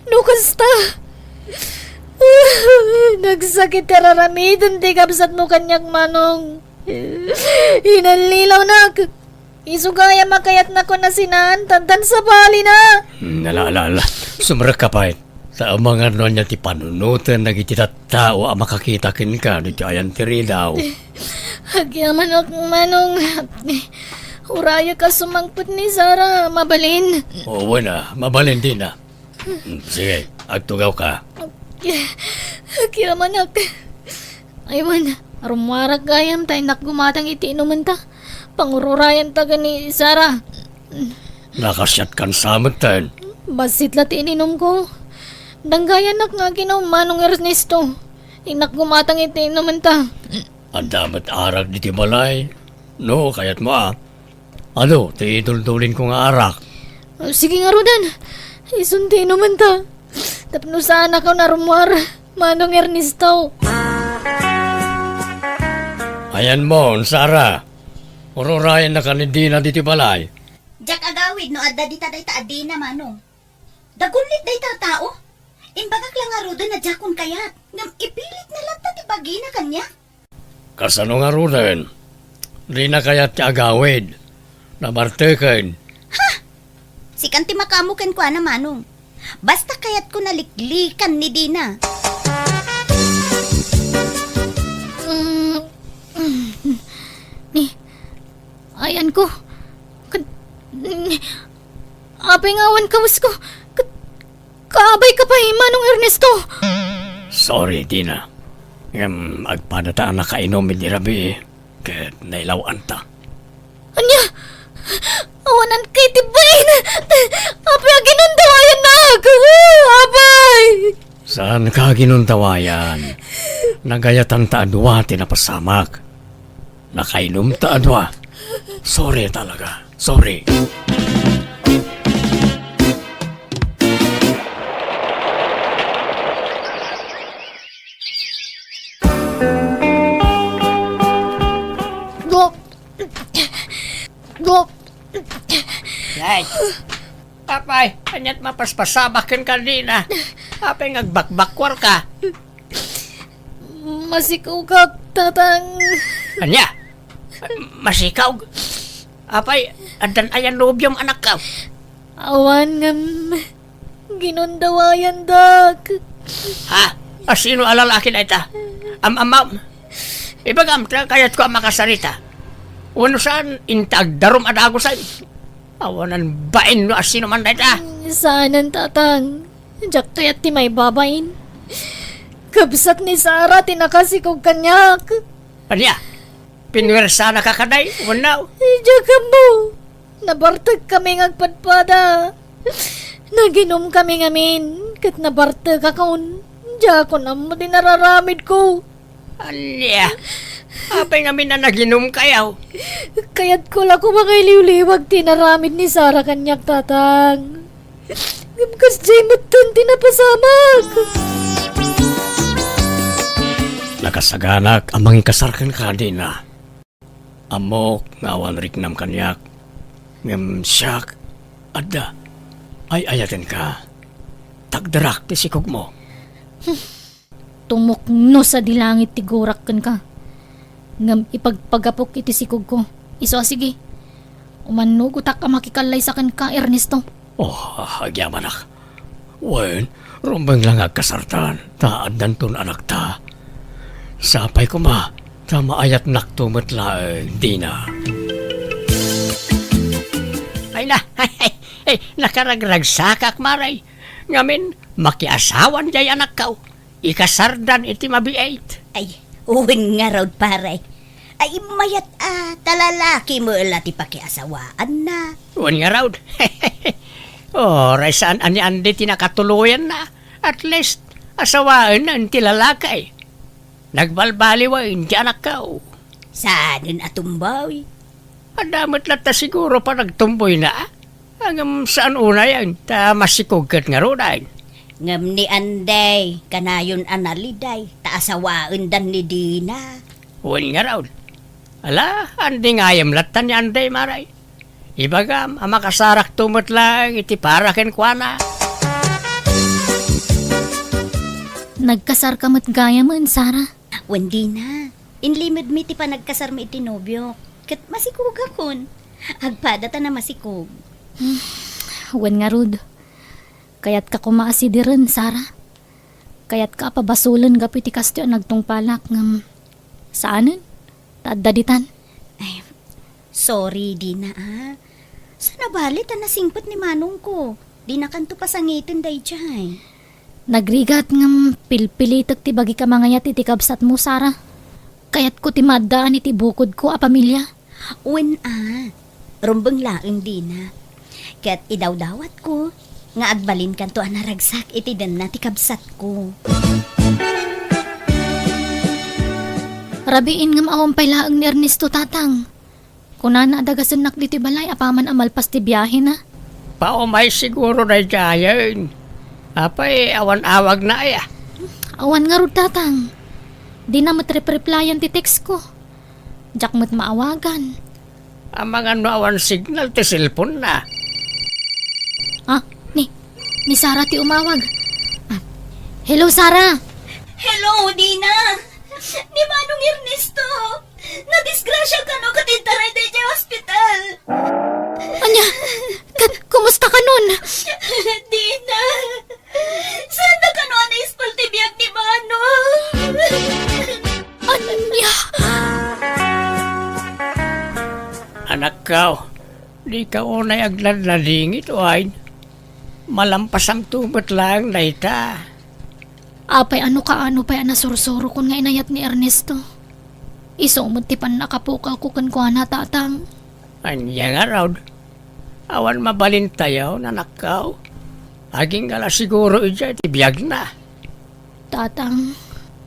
No kasta? Nagsakit ti ar-aramiden ti kabsatmo kaniak, Manong. Inallilawnak. Isu gayam a kayatnakon a sinaantan tan sabalina. Hmm, ala, ala, ala. Sumrekka pay. Ta amangan no ania ti panunoten dagiti tattao a makakita kenka no iti ayan ti ridaw. Agyamanak, Manong. Urayak a sumangpet ni Sara, mabalin. Oo na, mabalin, Dina. Sige, agtugawka. Kiyamanak. Aywan, rummuarak gayam ta innak gumatang iti inumenta. Pangururayanta ken ni Sara. Nakasiatkan sa metten. Bassit la ti ininumko. Danggayanak nga aginom, Manong Ernesto. Innak gumatang iti inumenta. Adda met arak ditoy balay. No, kayatmo a. Adu, ti iduldulinko nga arak. Sige ngaruden. Isun ti inumenta. Tapno saanakon a rummuar, Manong Ernesto. Ayanmo, Sara. Ururayannaka ni Dina ditoy balay. Diak agawid no adda dita dayta a Dina, Manong. Dagunlit dayta a tao. Imbagak la ngaruden a diakon kayat, ngem ipilitna latta ti bagina kaniak. Kasano ngaruden? Dina kayat ti agawid. Nabarteken. Ha? Sikan ti makaammo kenkuana, Manong. Basta kayatko naliklikan ni Dina. Mm, mm, ni, ayanko. Kad-, ni, apay nga awan kawesko? Kad-, kaabayka pay, Manong Ernesto. Sorry, Dina. Ngem agpadata a nakainom idi rabii, ket nailaw-anta. Ania? Awanan kay ti bain! Apay a ginundawayannak? Apay! Saanka a ginundawayan. Nagayatanta a dua ti napasamak. Nakainumta a dua. Sorry talaga. Sorry. Dok! Dok! Ay! Apay, ania't mapaspasabak kenka, Dina? Apay nga agbakbakkuarka? Masikogak, Tatang. Ania? Masikog? Apay, addan aya nobiom, anakko? Awan ngem ginundawayandak. Ha? Asino a lalaki dayta? Am-amam? Ibagam ta kayatko a makasarita. Wenno saan, inta agdarum a dagusen. Awanan bain no asino man dayta. Saanen, Tatang. Diak kayat ti maibabain. Kabsat ni Sara ti nakasikog kaniak. Ania? Pinuwersanaka kadi wenno? Diak ammo. Nabartekami nga agpadpada. Naginumkami ngamin, ket nabartekakon. Diakon ammo ti nararamidko. Ania? Apay ngamin a naginumkayo? Kayatko la koma nga iliwliwag ti inaramid ni Sara kaniak, Tatang. Ngem kasdiay metten ti napasamak. Nakasaganak a mangikasar kenka, Dina. Ammok nga awan riknam kaniak, ngem siak, adda, ay-ayatenka. Tagderak ti sikogmo. Tumukno sadi langit ti gurak kenka, ngem ipagpagapok iti sikogko. Isu a sige, umannugotak a makikallaysa kenka, Ernesto. Oh, agyamanak. Wen, rumbeng la nga agkasartan, ta addanton anakta. Sapay koma, ta maayatnakto met laeng, Dina. Ay na, ay, nakaragragsakak, Mare. Ngamin, makiasawan jay anakko. Ikasardan iti mabiit. Ay, wen ngarud, pare. Ay, immayat a, ta lalaki met la ti pakiasawaanna. Wen ngarud. Uray saan a ni Andy ti nakatuloyanna. At least, asawaenna ti lalaki. Nagbalbaliwen ti anakko. Saanen a tumboy? Adda met latta siguro panagtumboyna. Ngem saan unayen, ta masikog ket ngaruden. Ngem ni Andy, kanayon a naliday, ta asawaendan ni Dina. Wen ngarud. Ala, Andy ngayem latta ni Andy, Mare. Ibagam a makasarakto met laeng iti para kenkuana. Nagkasarka met gayamen, Sara? Wen, Dina. Inlimedmi ti panagkasarmi iti nobiok. Ket masikogakon. Agpada ta namasikog. Wen ngarud. Kayatka koma a sidiren, Sara. Kayatka a pabasolen gapu iti kastoy a nagtungpalak ngem saanen. Ta adda ditan. Ay, Sorry, Dina, a. Saan a bale ta nasingpet ni manongko. Dinakanto pasangiten daydiay. Nagrigat ngem pilpilitek ti bagik a mangayat iti kabsatmo, Sara. Kayatko ti maaddaan iti bukodko a pamilia. Wen a, rumbeng laeng, Dina. Ket idawdawatko nga agbalinkanto a naragsak iti denna ti kabsatko. Rabiin ngem awan pay laeng ni Ernesto, Tatang. Kunana a dagasennak ditoy balay apaman a malpas ti biahena. Paumay siguro daydiayen. Apay, awan awagna aya? Awan ngarud, Tatang. Dina met rep-replyan ti textko. Diak met maawagan. Amangan no awan signal ti cellphone-na. Ah, ni, ni Sara ti umawag. Ah, hello, Sara. Hello, Dina. Ni Manong Ernesto. Nadisgrasya kano ket intaray daydiay ospital. Ania? Ket kumusta kanon? Dina. Saan da kano a naispal ti biag ni Manong? Ania? Anakko, dika unay agnadnadingit, wen? Malampasamto met laeng dayta. Apay, ano kaano pay a nasursurokon nga inayat ni Ernesto? Isu met ti pannakapukawko kenkuana, Tatang. Ania ngarud? Awan mabalintayo, anakko. Agingga la siguro idiay ti biagna. Tatang.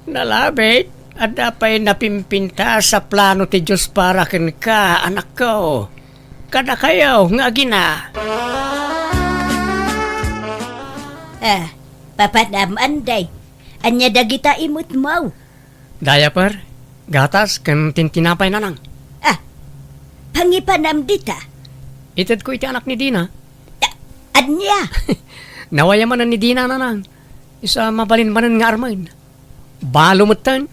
Nalabit, adda pay napimpintas a plano ti Dios para kenka, anakko. Kadakayo nga agina. Ah, papanam, Anday. Ania dagita imutmo? Diaper, gatas, ken tintinapay, Nanang. Ah, pangipanam dita? Itedko iti anak ni Dina. Ah, ania? Nawaya manen ni Dina, Nanang. Isu a mabalin manen nga armen. Balo metten.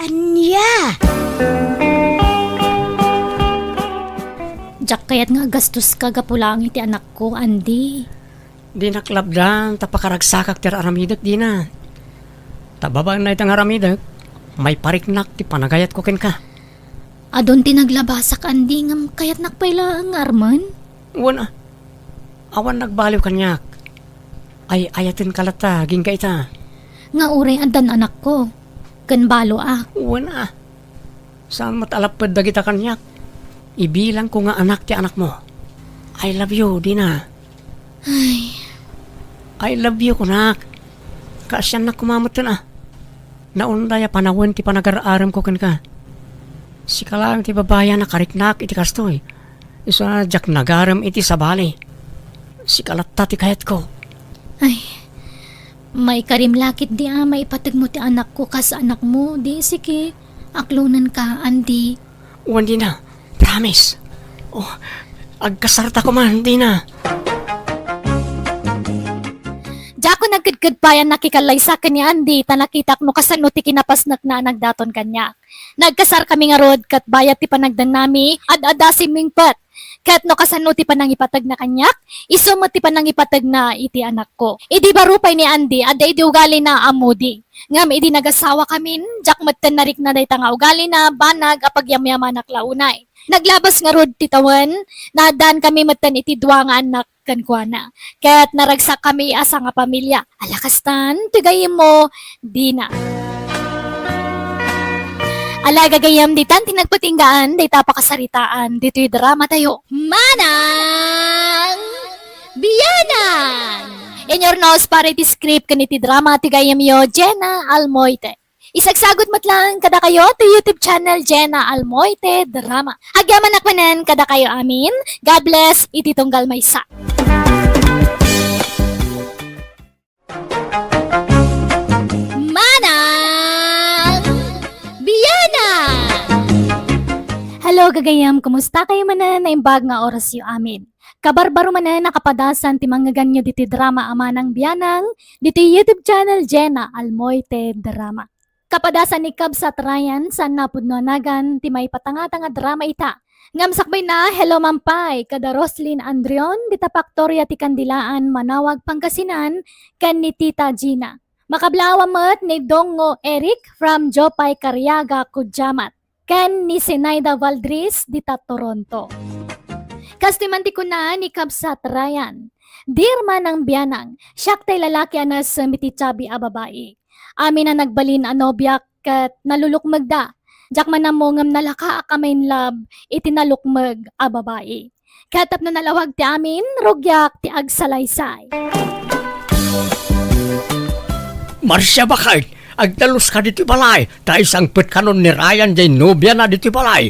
Ania? Diak kayat nga agastoska gapu laeng iti anakko, Andy. Dinak labdan ta pakaragsakak ti ar-aramidek, Dina. Ta babaen dayta nga aramidek, maipariknak ti panagayatko kenka. Adun ti naglabasak, Andy, ngem kayatnak pay laeng nga armen. Wen a, awan nagbaliw kaniak. Ay-ayatenka latta, agingga ita. Nga uray addan anakko, ken baloak. Wen a, saan met a lapped dagita kaniak. Ibilangko nga anak ti anakmo. I love you, Dina. Ay. I love you, kunak. Kaasiannak koma metten a. Naunday a panawen ti panagar-aremko kenka. Sika laeng ti babai a nakariknak iti kastoy. Isu a diak nagarem iti sabali. Sika latta ti kayatko. Ay, maikarim la ketdi a maipategmo ti anakko kas anakmo, di sige, aklonenka, Andy. Wen, Dina, promise. Oh, agkasarta koma, Dina. Diakon agkedked pay a nakikallaysak ken ni Andy ta nakitak no kasano ti kinapasnekna a nagdaton kaniak. Nagkasarkami ngarud ket bayat ti panagdennami, ad-adda a simmingpet. Ket no kasano ti panangipategna kaniak, isu met ti panangipategna iti anakko. Idi baro pay ni Andy, adda idi ugalina a moody. Ngem idi nagasawakamin, diak metten narikna dayta nga ugalina, banag a pagyamyamanak la unay. Naglabas ngarud ti tawen, naaddaankami metten iti dua nga annak kenkuana. Ket naragsakkami a sangapamilia. Ala kastan, ti gayyemmo, Dina. Ala gagayyem, ditan ti nagpatinggaan dayta a pakasaritaan ditoy dramatayo. Manang Bianang! In your nose, para iti script ken iti drama ti gayyemyo, Jenna Almoite. Isagsagut met laeng kadakayo ti YouTube channel Jenna Almoite Drama. Agyamanak manen kadakayo amin. God bless iti tunggal maysa. Manang Bianang! Hello, gagayam, kumusta kayo manen? Naimbag nga orasyo amin. Kabarbaro manen a kapadasan ti mangngegannyo ditoy drama a Manang Bianang, ditoy YouTube channel Jenna Almoite Drama. Kapadasan ni Kabsat Ryan, saan a pudno a nagan ti maipatangtanga a drama ita. Ngem sakbayna, hello man pay kada Roslyn Andrion, dita Paktoria ti Kandilaan, Manaoag, Pangasinan, ken ni Tita Gina. Makablaaw met ni Dongo Eric from Jopay Cariaga, Cudjamat. ken ni Zenaida Valdres dita Toronto. Kastoy man ti kuna ni Kabsat Ryan, "Dear Manang Bianang, siak tay lalaki a naessem iti Chabi a babai. Amin a nagbalin a nobiak ket nalulukmegda. Diak man ammo ngem nalaka a kamainlab iti nalukmeg a babai. Ket tapno nalawag ti amin, rugiak ti agsalaysay." Marcia, baket, agdaluska ditoy balay, ta isangpetkanon ni Ryan jay nobiana ditoy balay.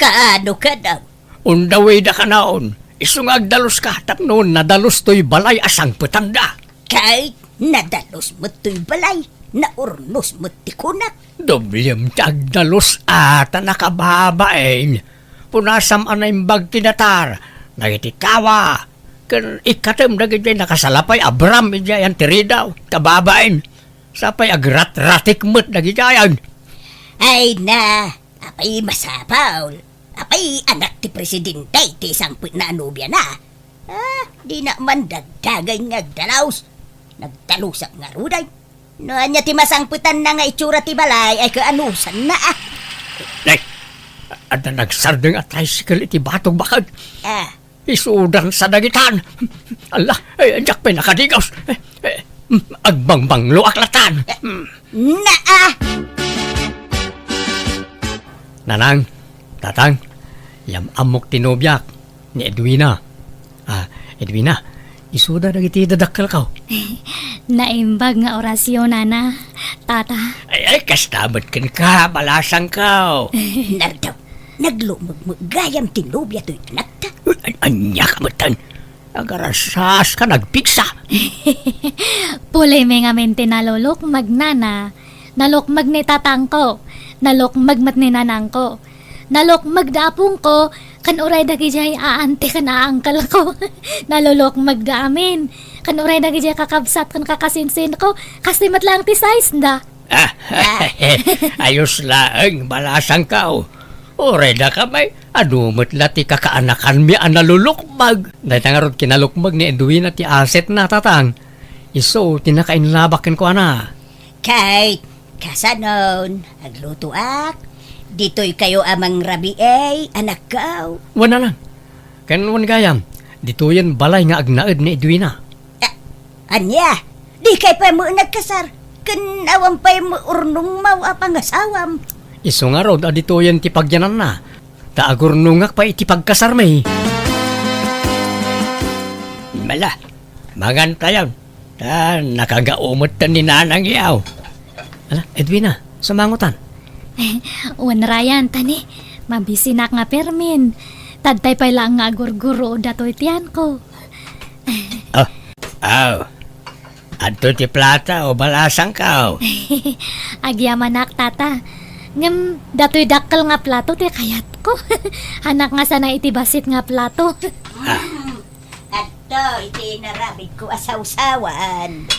Kaano kano? On the way da kanon. Isu nga agdaluska tapno nadalus toy balay a sangpetanda. Kay nadalus met toy balay, naurnos met ti kunak. Doblem ti agdalus a ta nakababain. Punasam a naimbag ti datar dagiti tawa, ken ikkatem dagiti nakasalapay a bram idiay anteridaw, kababain. Sapay agratratik met dagidiay. Ay na, apay masapul? Apay anak ti presidente ti sangpetna a nobiana? Ah, dina man dagdagan nga agdalus. Nagdalusak ngaruden. No ania ti masangpetanna nga itsura ti balay, ay kaanusanna, ah. Nay, adda nagsardeng a tricycle iti batog, baket. Ah. Isudansa dagitan. Alla, eh, diak pay nakadigos. Eh, eh, agbangbangloak latan. Naa! Nanang, tatang, yam-ammok ti nobiak, ni Edwina. Ah, Edwina, isuda dagiti dadakkelko. Naimbag nga orasyon, nana, tata. Ay, ay, kasta met kenka, balasangko. Nardaw, naglumegmeg gayam ti nobia toy anakta. Uy, an-, ania ka metten? Agarasas ka, nagpigsa. Pulimi ngamin ti nalulukmeg, nana. Nalukmeg ni tatangko. Nalukmeg met ni nanangko. Nalukmeg da apongko, ken uray dagidiay a-auntie ken a-uncleko. Nalulukmeg da amin. Ken uray dagidiay kakabsat ken kakasinsinko, kastoy met laeng ti size da. Ah, ayos laeng, balasangko. Uray dakayo, adu met la ti kakaanakanmi a nalulukmeg. Dayta ngarud kinalukmeg ni Edwina ti asetna, tatang. Isu ti nakainlabak kenkuana. Kay, kasanon, aglutoak? Ditoykayo a mangrabii, anakko? Wen, nanang. Ken wen gayam, ditoyen balay nga agnaed ni Edwina. Ah, ania? Dikay pay met nagkasar? Ken awan pay met urnongmo a pangasawam? Isu ngarud a ditoyen ti pagyananna, ta agurnongak pay iti pagkasarmi. Mala, mangantayon. Ta nakagao met ni nanang yaw. Ala, Edwina, sumangotan. Wen, Ryan, tani, mabisinak nga permin. Tadtay pay laeng nga agurguro datoy ti anko. Ah, aw. Adtoy ti plato, balasangko. Agyamanak, tata. Ngem datoy dakkel nga plato ti kayatko. Hanak nga sana iti bassit nga plato. Ah. Adto iti inaramidko a sawsawan.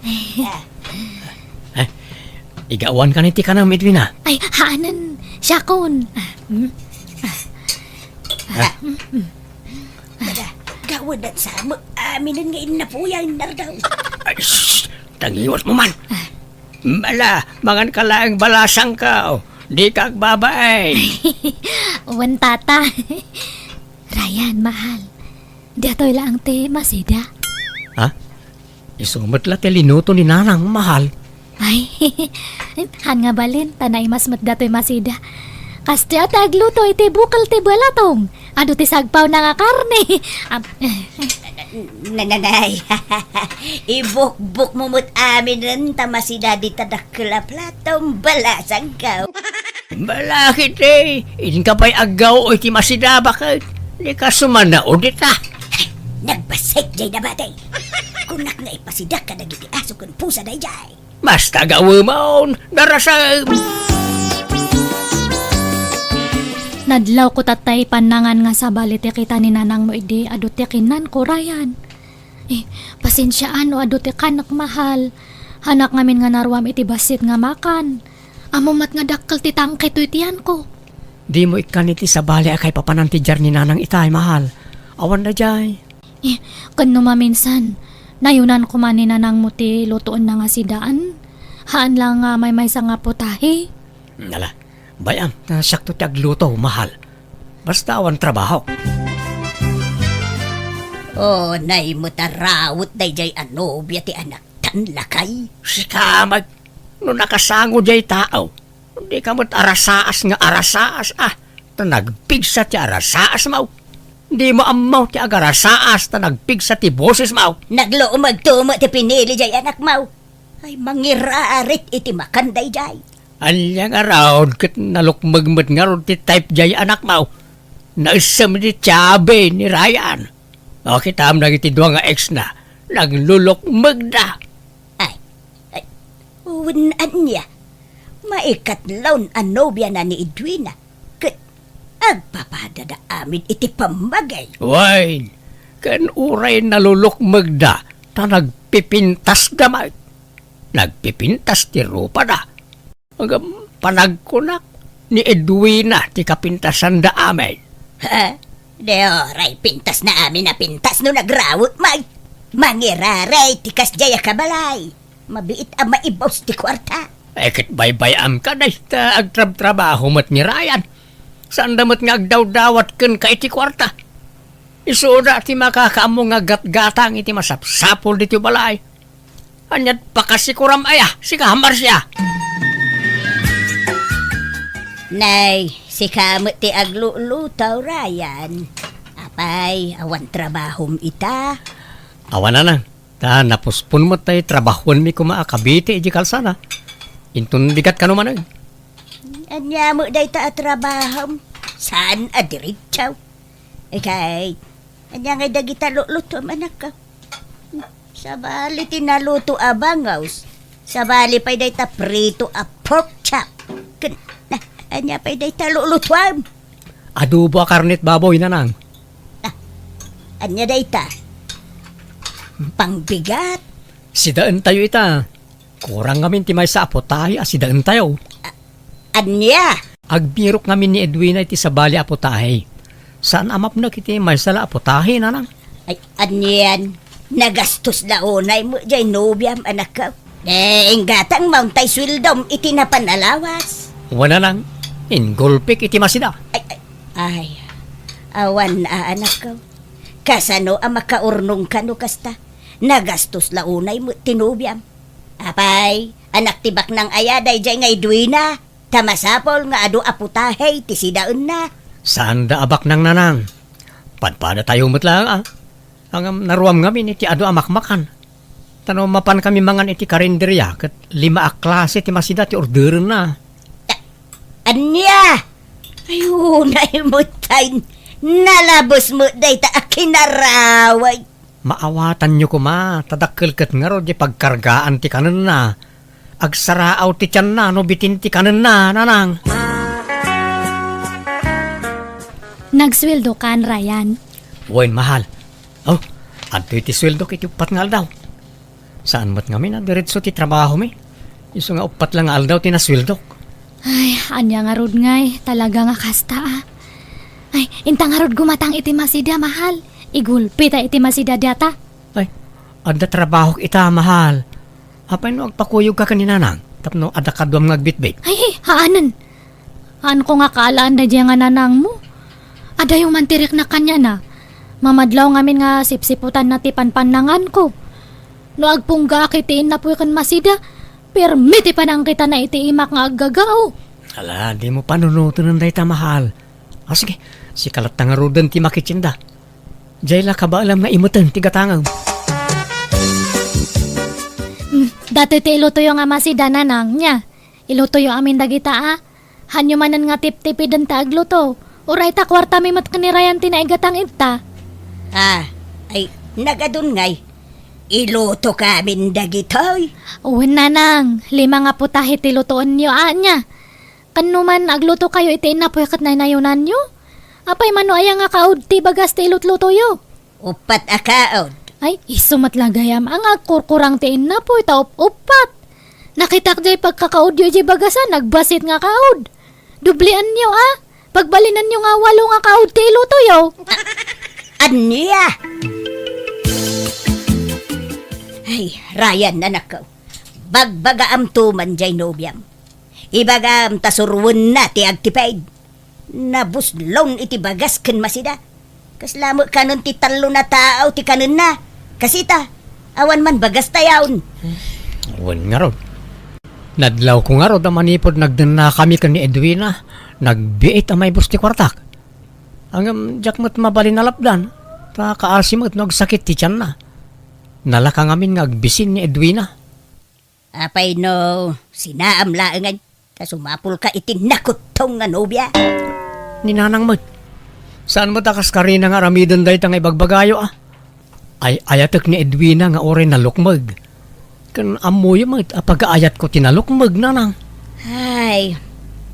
Ah. Eh, igawan ka ni ti kanam, Edwina? Ay, haanen, siakon. Ah, mm. Ah. Mala, gawadan sa mo, aminen nga innapuyan, Nardaw. Ay, shh! Tangiwat mo man. Ah. Mala, mangan ka laeng, balasangko. Dika agbabain. Wen, tata. Ryan, mahal. Datoy laeng ti masida. Ha? Isu met la ti linuto ni nanang, mahal. Ay, han nga balin, ta naimas met datoy masida. Kastoy a ti agluto iti bukel ti balatong. Adu ti sagpawna nga karne. Am-, Nananay, ibukbok mo met aminen ta masida dita dakkel a plato, balasangko. Balakit, eh, inka pay aggaw iti masida, baket. Dika sumanaod ita. Nagbassit jay nabati. Kunak nga ipasidak kadagiti aso ken pusa dayjay. Basta gawemon, darasem. Nadlawko tattay pannangan nga sabali ti kita ni nanangmo idi adu ti kinnanko, Ryan. Eh, pasensiaan no adu ti kanek, mahal. Hanak ngamin nga naruam iti bassit nga makan. Ammom met nga dakkel ti tangke toy tiyanko. Dimo ikkan iti sabali a kaipapanan ti diar ni nanang itay, mahal. Awan daydiay. Eh, ken no maminsan, nayunan koma ni nanangmo ti lutoenna nga sidaan. Haan la nga maymaysa nga putahe. Ala, Bay-am, ta siakto ti agluto, mahal. Basta awan trabahok. Unay met a rawet daydiay a nobia ti anaktan, lakay. Sika met, no nakasango diay tao, dika met arasaas nga arasaas, a. Ta nagpigsa ti arasaasmo. Dimo ammo ti agarasaas ta nagpigsa ti bosesmo. Naglumegto met ti pinili diay anakmo. Ay, mangirarit iti makan daydiay. Ania ngarud ket nalukmeg met ngarud ti type diay anakmo? Naessem ti tiabe ni Ryan. O, kitam dagiti dua nga ex na, naglulukmegda. Ay, ay, wen ania? Maikatlon a nobiana ni Edwina. Ket agpapadada amin iti pammaging. Wen, ken uray nalulukmegda, ta nagpipintasda met. Nagpipintas ti rupada. Ngem panagkunak, ni Edwina ti kapintasanda amin. Ha? Di oray pintasna amin a pintas no nagrawet met. Mangirarit ti kasdiay a kabalay. Mabiit a maibus ti kuarta. Eh, ket baybay-amka, dayta agtrabtrabaho met ni Ryan. Saanda met nga agdawdawat kenka iti kuarta. Isuda ti makakaammo nga gatgatang iti masapsapul ditoy balay. Ania't pakasikuram aya, sika, Marcia? Nay, sika met ti agluluto, Ryan. Apay, awan trabahom ita? Awan, nanang. Ta napuspon met tay trabahuenmi koma a kabiti iti kalsada. Inton bigat kano manen. Ania met dayta a trabahom? Saan a diretso? Ikay, ania ngay dagita lulutom, anakko? Sabali ti naluto a bangus. Sabali pay dayta prito a pork chop. Ken, na, ania pay dayta lulutuam? Adobo a karnet baboy, nanang. Ah, ania dayta? Pangbigat? Sidaentayo ita. Kurang ngamin ti maysa a putahe a sidaentayo. A-, ania? Agbirok ngamin ni Edwina iti sabali a putahe. Saan a mapnek iti maysa la a putahe, nanang. Ay, anian? Nagastos la unay met jay nobiam, anakko. Eh, inggatang maun tay sueldom iti napan a lawas. Wen, nanang, inggulpik iti masida. Ay, ay, ay, awan a, anakko. Kasano a makaurnongka no kasta? Nagastos la unay met ti nobiam. Apay, anak ti baknang aya dayjay nga Edwina, ta masapul nga adu a putahe ti sidaenna. Saanda a baknang, nanang. Padpadatayo met laeng, a. Ngem naruam ngamin iti adu a makmakan. Ta no mapankami mangan iti karinderia, ket lima a klase ti masida ti orderenna. Ta-, ania? Ay, unay met tay nalabes met dayta a kinaraway. Maawatanyo koma, ta dakkel ket ngarud ti pagkargaan ti kanenna. Agsaraaw ti tianna no bitin ti kanenna, nanang. Nagsueldokan, Ryan? Wen, mahal. Oh, adtoy ti sueldok iti uppat nga aldaw. Saan met ngamin a diretso ti trabahomi? Isu nga uppat la nga aldaw ti nasueldok. Ay, ania ngarud ngay, talaga nga kasta, a. Ay, inta ngarud gumatang iti masida, mahal. Igulpi ta iti masida diata. Ay, adda trabahok ita, mahal. Apay no agpakuyogka ken ni nanang, tapno adda kaduam nga agbitbit? Ay, haanen. Haanko nga kaalaan daydiay nga nanangmo. Adayo man ti rikna kaniana. Mamadlaw ngamin nga sipsiputanna ti panpannanganko. No agpunggaak iti innapuy ken masida, pirmi ti panangkitana iti imak nga aggagao. Ala, dimo panunoten dayta, mahal. A, sige, sika latta ngaruden ti makitienda. Jay la kabaelam nga imeten ti gatangem. Mm, datoy ti ilutoyo nga masida, nanang, nia. Ilutoyo amin dagita, a. Hanyo manen nga tiptipiden ta agluto. Uray ta kuartami met ken ni Ryan ti naigatang ita. A, ay, nagadun ngay. Ilutoka amin dagitoy. Wen, nanang, lima nga putahe ti lutoenyo, a, nia. Ken no man aglutokayo iti innapuy ket naynayonanyo? Apay mano aya nga kaud ti bagas ti ilutlutoyo? Uppat a kaud. Ay, isu met la gayam a nga agkurkurang ti innapuy ta up-uppat. Nakitak jay pagkakaudyo iti bagasan, nagbasit nga kaud. Dublianyo, a. Pagbalinanyo nga walo nga kaud ti ilutoyo. Ania? Ay, Ryan, anakko. Bagbagaamto man jay nobiam. Ibagam ta suroenna ti agtiped. Nabuslon iti bagas ken masida. Kasla met kanen ti tallo a tao ti kanenna. Kasita, awan man bagas tayon. Wen ngarud. Nadlawko ngarud a manipud nagdennakami ken ni Edwina, nagbiit a maibus ti kuartak. Ngem diak met mabalin a lapdan, ta kaasi met no agsakit ti tianna. Nalaka ngamin nga agbisin ni Edwina. Apay no sinaam laengen ta sumapulka iti nakuttong nga nobia? Ni Nanang met. Saan met a kas karina nga aramiden dayta nga ibagbagayo, a? Ay-ayatek ni Edwina nga uray nalukmeg. Ken ammoyo met a pagaayatko ti nalukmeg, Nanang. Ay,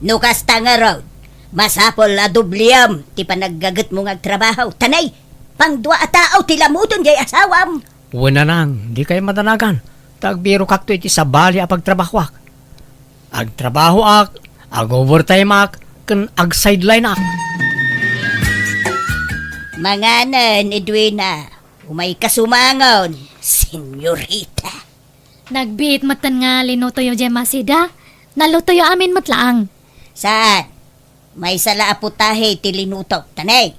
no kasta ngarud, masapul a dubliem ti panaggagetmo nga agtrabaho. Tanay, pangdua a tao ti lamuton jay asawam. Wen, Nanang, dikay madanagan, ta agbirokakto iti sabali a pagtrabahoak. Agtrabahoak, ag-overtimeak, ken ag-sidelineak. Manganen, Edwina. Umayka sumangon, senyorita. Nagbiit metten nga linutoyo jay masida. Nalutoyo amin met laeng. Saan? Maysa la a putahe ti linutok, tanay.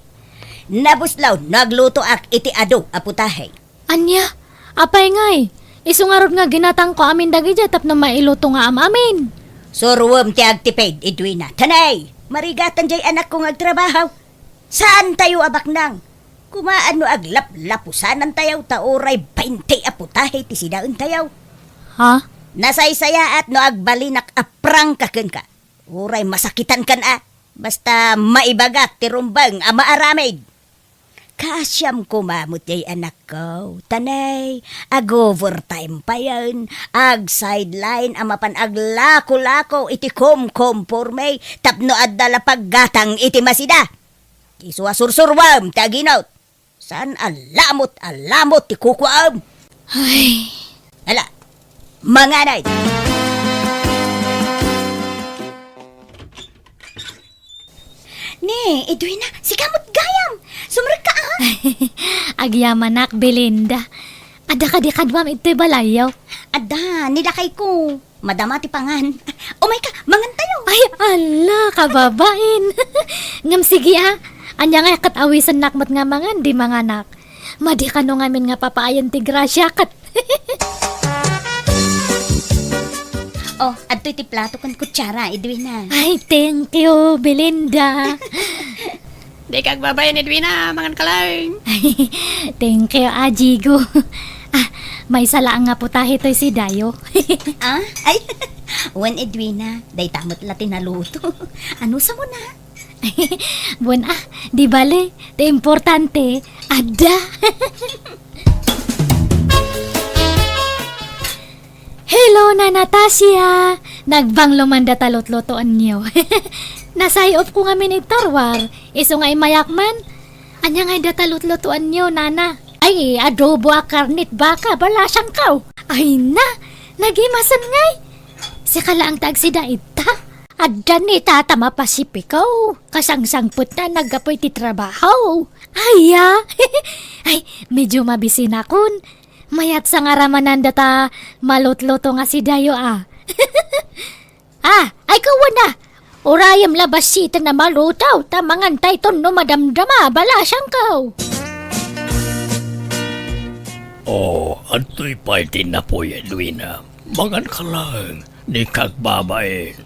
Nabuslon no aglutoak iti adu a putahe. Ania? Apay ngay? Isu ngarud nga ginatangko amin dagidiay tapno mailuto nga am-amin. Suroem ti agtiped, Edwina. Tanay, marigatan jay anakko nga agtrabaho. Saantayo a baknang. Kumaan no aglaplapusanantayo ta uray baynte a putahe ti sidaentayo. Ha? Nasaysayaat no agbalinak a prangka kenka. Uray masakitankan a, basta maibagak ti rumbeng a maaramid. Kaasiam koma met jay anakko, tanay, ag-overtime payen, ag-sideline a mapan aglako-lako iti kumkumporme tapno adda la paggatang iti masida. Isu a sursuruem ti aginot. Saan a lamot a lamot ti kukuam? Ay. Ala, manganay! Ni, Edwina, sika met gayam! Sumrekka, a! Agyamanak, Belinda. Adda kadi kaduam idtoy balayyo? Adda, ni lakayko. Madama ti pangan. Umayka, mangantayo. Ay, ala, kababain. Ngem sige, a. Ania ngay ket awisennak met nga mangan, di manganak. Madi kano ngamin nga papaayen ti grasya ket. Oh, adtoy ti plato ken kutsara, Edwina. Ay, thank you, Belinda. Dika agbabain, Edwina, manganka laeng. Thank you, a, Jigo. A, maysa laeng nga putahe toy sidayo. A? Ay, wen, Edwina, dayta met la ti naluto. Anusamon a? Wen, a, di bale, ti importante, adda. Hello, Nana Tasia! Nagbanglo man data lutlutoenyo. Nasay-opko ngamin iti toruar, isu nga immayak man. Ania ngay data lutlutoenyo, Nana? Ay, adobo a karne ti baka, balasangko. Ay na, nagimasen ngay. Sika laeng ti agsida ita. Adda ni Tata mapasipiko. Kasangsangpetna naggapu iti trabaho. Aya! Ay, medyo mabisinakon. Mayat sa nga ramanan data malutluto nga sidayo, a. A, ay, kuana. Urayem la bassiten a maluto, ta mangantayton no madamdama, balasangko. O, adtoy pay ti napuy, Edwina. Manganka laeng, dika agbabain.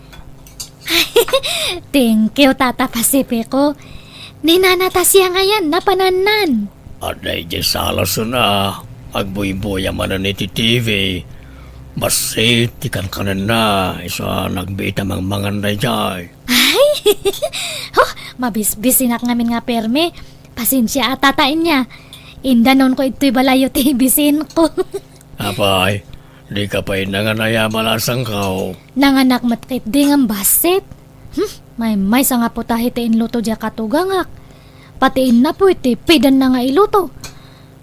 Thank you, Tata Pacifico. Ni Nana Tasia ngayen, napanannan. Adda idiay salasen a, agbuybuya manen iti T V. Bassit ti kankanenna, isu a nagbiit a mangmangan daydiay. Ay! Huh, mabisbisinak ngamin nga permi. Pasensia a, Tata, ania. Indanonko idtoy balayyo ti bisinko. Apay, dika pay nangan aya, balasangko? Nanganak met ketdi ngem bassit. Hmm, maymaysa nga putahe ti inluto diay katugangak. Pati innapoy ti pidanna nga iluto.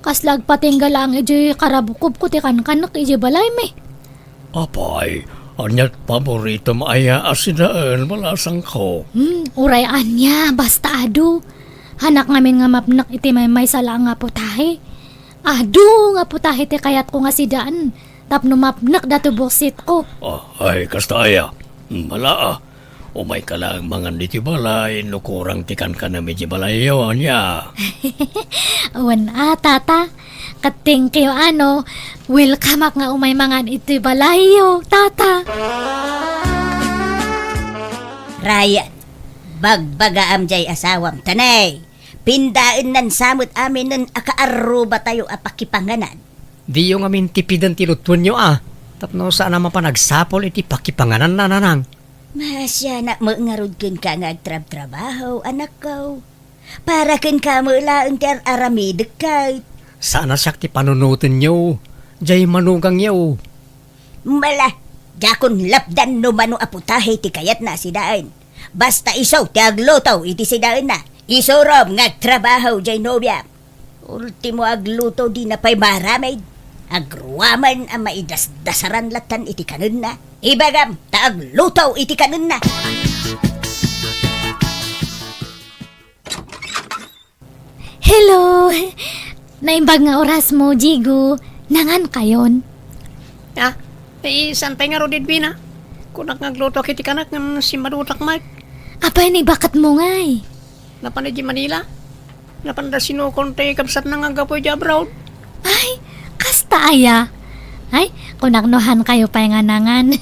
Kasla agpatingga laeng idiay karabukobko ti kankanek idiay balaymi. Apay, ania ti paboritom aya a sidaen, balasangko? Hmm, uray ania, basta adu. Hanak ngamin nga mapnek iti maymaysa laeng nga putahe. Adu nga putahe ti kayatko nga sidaen tapno mapnek datoy buksitko. A, ay, kasta aya. Bala, ah. Umayka laeng mangan ditoy balay no kurang ti kankanem idiay balayyo, ania? Wen a, Tata. Ket thank you a no welcomeak nga umay mangan itoy balayyo, Tata. Ryan, bagbagaam jay asawam, tanay. Pindaennan sa met aminen a kaarrubatayo a pakipanganan. Diyo ngamin tipiden ti lutuenyo a, tapno saan a mapan agsapul iti pakipangananna, Nanang. Maasianak met ngarud kenka nga agtrabtrabaho, anakko. Para kenka met laeng ti ar-aramidek ket. Saan a siak ti panunotenyo, jay manugangyo. Mala, diakon lapdan no mano a putahe ti kayatna a sidaen. Basta isu ti agluto iti sidaenna. Isurom nga agtrabaho jay nobiam. Ultimo agluto dina pay maaramid. Agruaman a maidasdasaran lattan iti kanenna. Ibagam ta agluto iti kanenna. Hello! Naimbag nga orasmo, Jigo. Nangankayon? Ah, eh, saan pay ngarud, Edwina? Kunak nga aglutoak iti kanak ngem simmadutak met. Apay, naibaketmo ngay? Napan idiay Manila. Napanda sinukon ti kabsatna nga aggapu idiay abroad. Ay, kasta aya? Ay, kunak no haankayo pay nga nangan.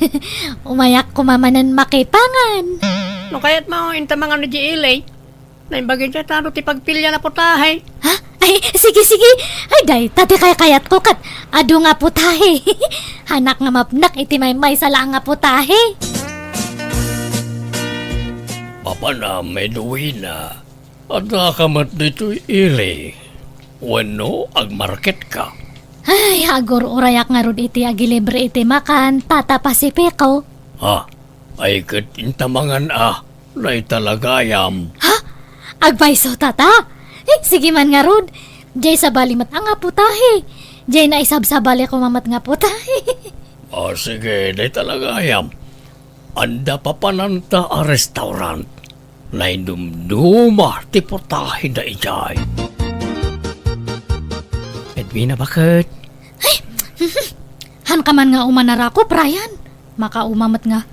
Umayak koma manen makipangan. No kayatmo, inta mangan idiay L A. Naimbag idiay ta adu ti pagpilian a putahe. Ha? Ay, sige, sige. Ay, dayta ti kaykayatko ket adu nga putahe. Haanak nga mapnek iti maymaysa laeng nga putahe. Papanam, Edwina, addaka met ditoy L A wenno agmarketka? Ay, agur-urayak ngarud iti agilibre iti makan, Tata Pacifico. Ha? Ay ket inta mangan a, naitalagayam. Ha? Agpayso, Tata? Eh, sige man ngarud. Jay sabali met a nga putahe. Jay naisabsabali koma met nga putahe. Ah, sige, naitalagayam. Adda papananta a restaurant. Naidumduma ti putahe da idiay. Edwina, baket? Ay, haanka man nga umanarakup, Ryan. Makauma met nga.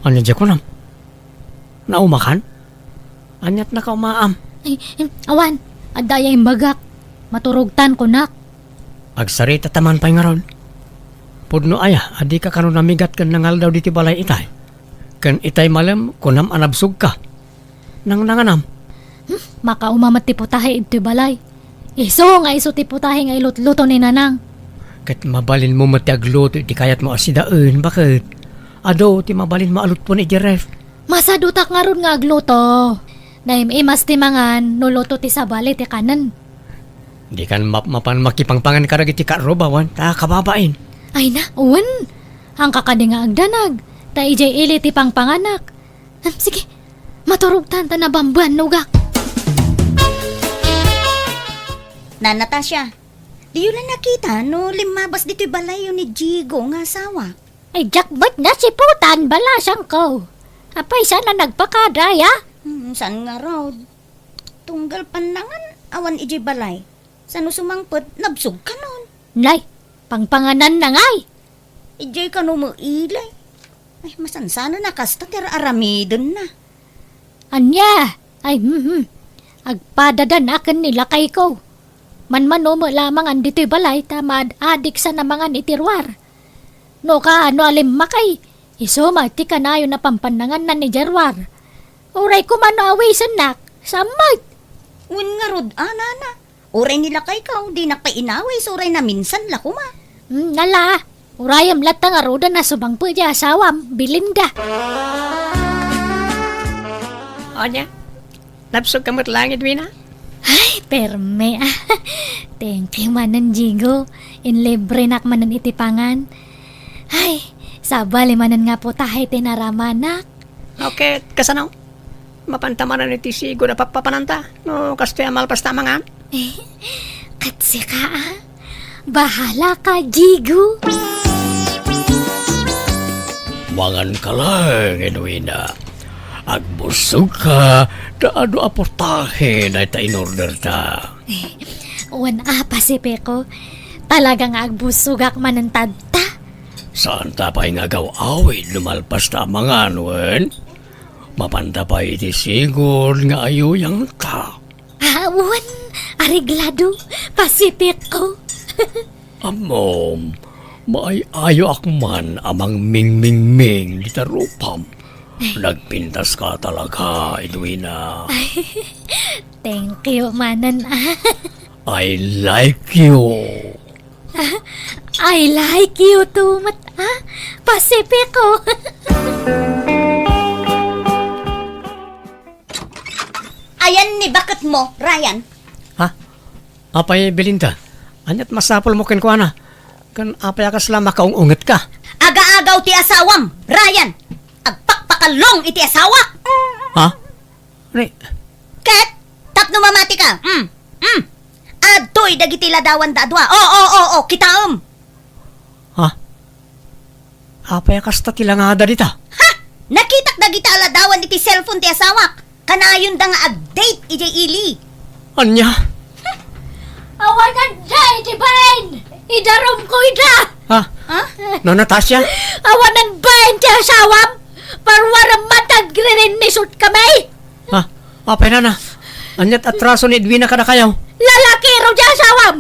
Ania diay kunam? Naumakan? Aniat nakaumaam? Ay, em, awan. Adda aya imbagak. Maturogtan, kunak. Agsarita ta man pay ngarud. Pudno aya a dika kano namigat ken nangaldaw ditoy balay itay. Ken itay malem, kunam a nabsogka. Nangnanganam? Hmm, makauma met ti putahe idtoy balay. Isu nga isu ti putahe nga ilutluto ni Nanang. Ket mabalinmo met ti agluto iti kayatmo a sidaen, baket? Adu ti mabalinmo a lutuen idiay ref. Masadutak ngarud nga agluto. Naim-imas ti mangan no luto ti sabali ti kanen. Dikan mapmapan makipangpangan kadagiti kaarrubawan ta kababain. Ay na, wen. Haanka kadi nga agdanag, ta idiay ili ti pangpanganak. Em, sige, maturogtan ta nabambuannogak. Na, Natasha, diyo la nakita no limmabas ditoy balayyo ni Jigo nga asawa? Ay, diak met nasiputan, balasangko. Apay, saan a nagpakada aya? Hmm, saan ngarud? Tunggal pannangan, awan idiay balay. Saan no sumangpet, nabsogkanon. Nay, pangpangananna ngay. Idiay kano met ili. Ay, masansanana kasta ti ar-aramidenna. Ania? Ay, hmm, hmm. Agpadadanak ken ni lakayko. Manmano met lamangan ditoy balay ta maad-adik sana mangan iti ruar. No kaano a limmakay, isu met ti kanayon a pampannanganna idiay ruar. Uray koma no awisennak, saan met. Wen ngarud a, nana. Uray ni lakayko, dinak pay inawis, uray naminsan la koma. Hmm, ala, urayem latta ngaruden a sumangpet ti asawam, Belinda. Ania? Nabsogka met laeng, Edwina? Ay, permi, ah. Thank you manen, Jigo. Inlibrenak manen iti pangan. Ay, sabali manen nga putahe ti naramanak. Okay, kasano? Mapanta manen iti sigud a pappapananta no kastoy a malpas ta mangan? Eh, ket sika, ah. Bahala ka, Jigo. Mangan ka laeng, Edwina. Agbusog ka, ta adu a portahe dayta in-order ta. Eh, wen a, Pacifico. Talaga nga agbusogak manen tadta. Saanta pay nga agaw-awid no malpas ta a mangan wen? Mapanta pay iti sigud nga ayuyangta. Ah, wen, areglado, Pasipiko. Ammom, maay-ayoak man a mangmingmingming dita rupam. Nagpintaska talaga, Edwina. Thank you manen, ah. I like you. I like you too met, ah, Pasipiko. Ayan ni baketmo, Ryan. Ha? Apay, Belinda? Ania't masapulmo kenkuana? Ken apay a kasla makaung-ungetka? Agaagaw ti asawam, Ryan! Agpakpakallong iti asawak! Ha? Ni- Ket, tapno mamatika, mm, mm, adtoy dagiti ladawanda a dua. O, o, o, o, kitaem! Ha? Apay a kasta ti langada dita? Ha? Nakitak dagita a ladawan iti cellphone ti asawak. Kanayonda nga ag-date idiay ili. Ania? Awanan da iti bain! Idarumko ida! Ha? Ha? No, Natasha? Awanan bain ti asawam! Parwarem man ta agririnnisot kami! Ha? Apay nana? Ania't atraso ni Edwina kadakayo? Lalakiro ti asawam!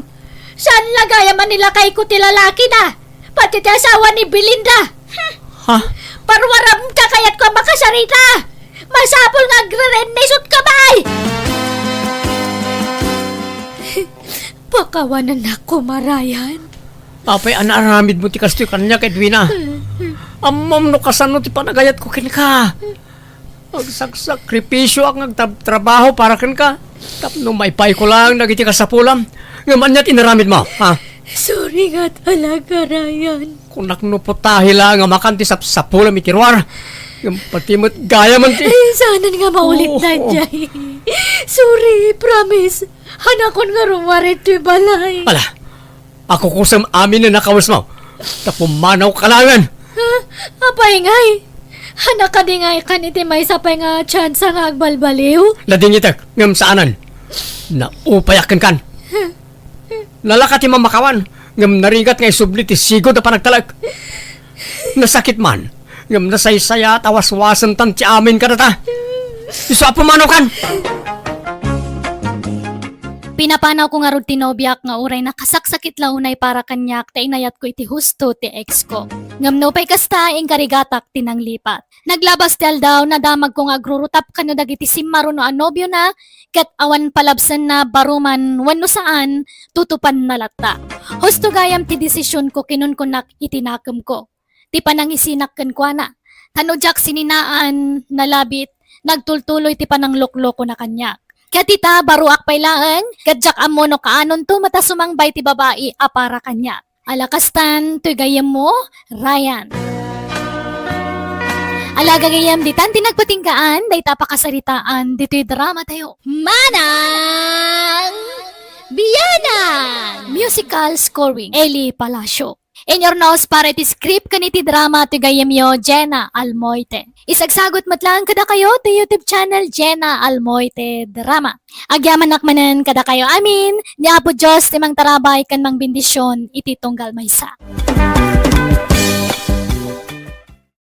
Saan la gayam a nilakayko ti lalakina? Pati ti asawa ni Belinda! Ha? Parwarem ta kayatko a makasarita! Masapul nga agririnnisot ka, bay! Pakawanannak koma, Ryan. Apay a naaramidmo ti kastoy kaniak, Edwina? Ammom no kasano ti panagayatko kenka. Agsaksakripisioak nga agtrab-trabaho para kenka tapno maipayko laeng dagiti kasapulam. Ngem ania't inaramidmo, ha? Sorry nga talaga, Ryan. Kunak no putahi laeng a makan ti sapsapulam iti ruar. Ngem pati met gayam ti Ay, saanen nga maulit Oo. na jay. Sorry, promise. Hanakon nga rummuar iti balay. Ala, akukusem amin a nakawesmo. Ta pumanawka laengen. Ha? Apay ngay? Hanak kadi ngay kan iti maysa pay nga tsansa nga agbalbaliw? Nadingitek, ngem saanen. Naupayak kenkan. Nalaka ti mamakawan, ngem narigat nga isubli ti sigud a panagtalek. Nasakit man, ngem nasaysayat a waswasentan ti amin kadata. Isu a pumanawkan! Pinapanawko ngarud ti nobiak nga uray nakasaksakit la unay para kaniak ta inayatko iti husto ti ex ko. Ngem nupay kasta, inkarigatak ti nanglipat. Naglabas ti aldaw, nadamagko nga agrurutap kano dagiti simmaruno a nobiona, ket awan palabsenna, baro man wenno saan, tutupanna latta. Husto gayam ti desisionko, kinunkunak iti nakemko. Ti panangisinak kenkuana. Ta no diak sininaan, nalabit, nagtultuloy ti panangloklokona kaniak. Ket ita, baroak pay laeng, ket diak ammo no kaanonto met a sumangbay ti babai a para kaniak. Ala kastan, toy gayyemmo, Ryan. Ala gagayyem, ditan ti nagpatinggaan, dayta pakasaritaan, ditoy drama tayo. Manang Bianang! Musical scoring, Eli Palacio. Inyurnos para iti script ken iti drama ti gayyemyo, Jenna Almoite. Isagsagut met laeng kadakayo ti YouTube channel, Jenna Almoite Drama. Agyamanak manen kadakayo amin, ni Apo Dios ti mangtarabay ken mangbendision iti tunggal maysa.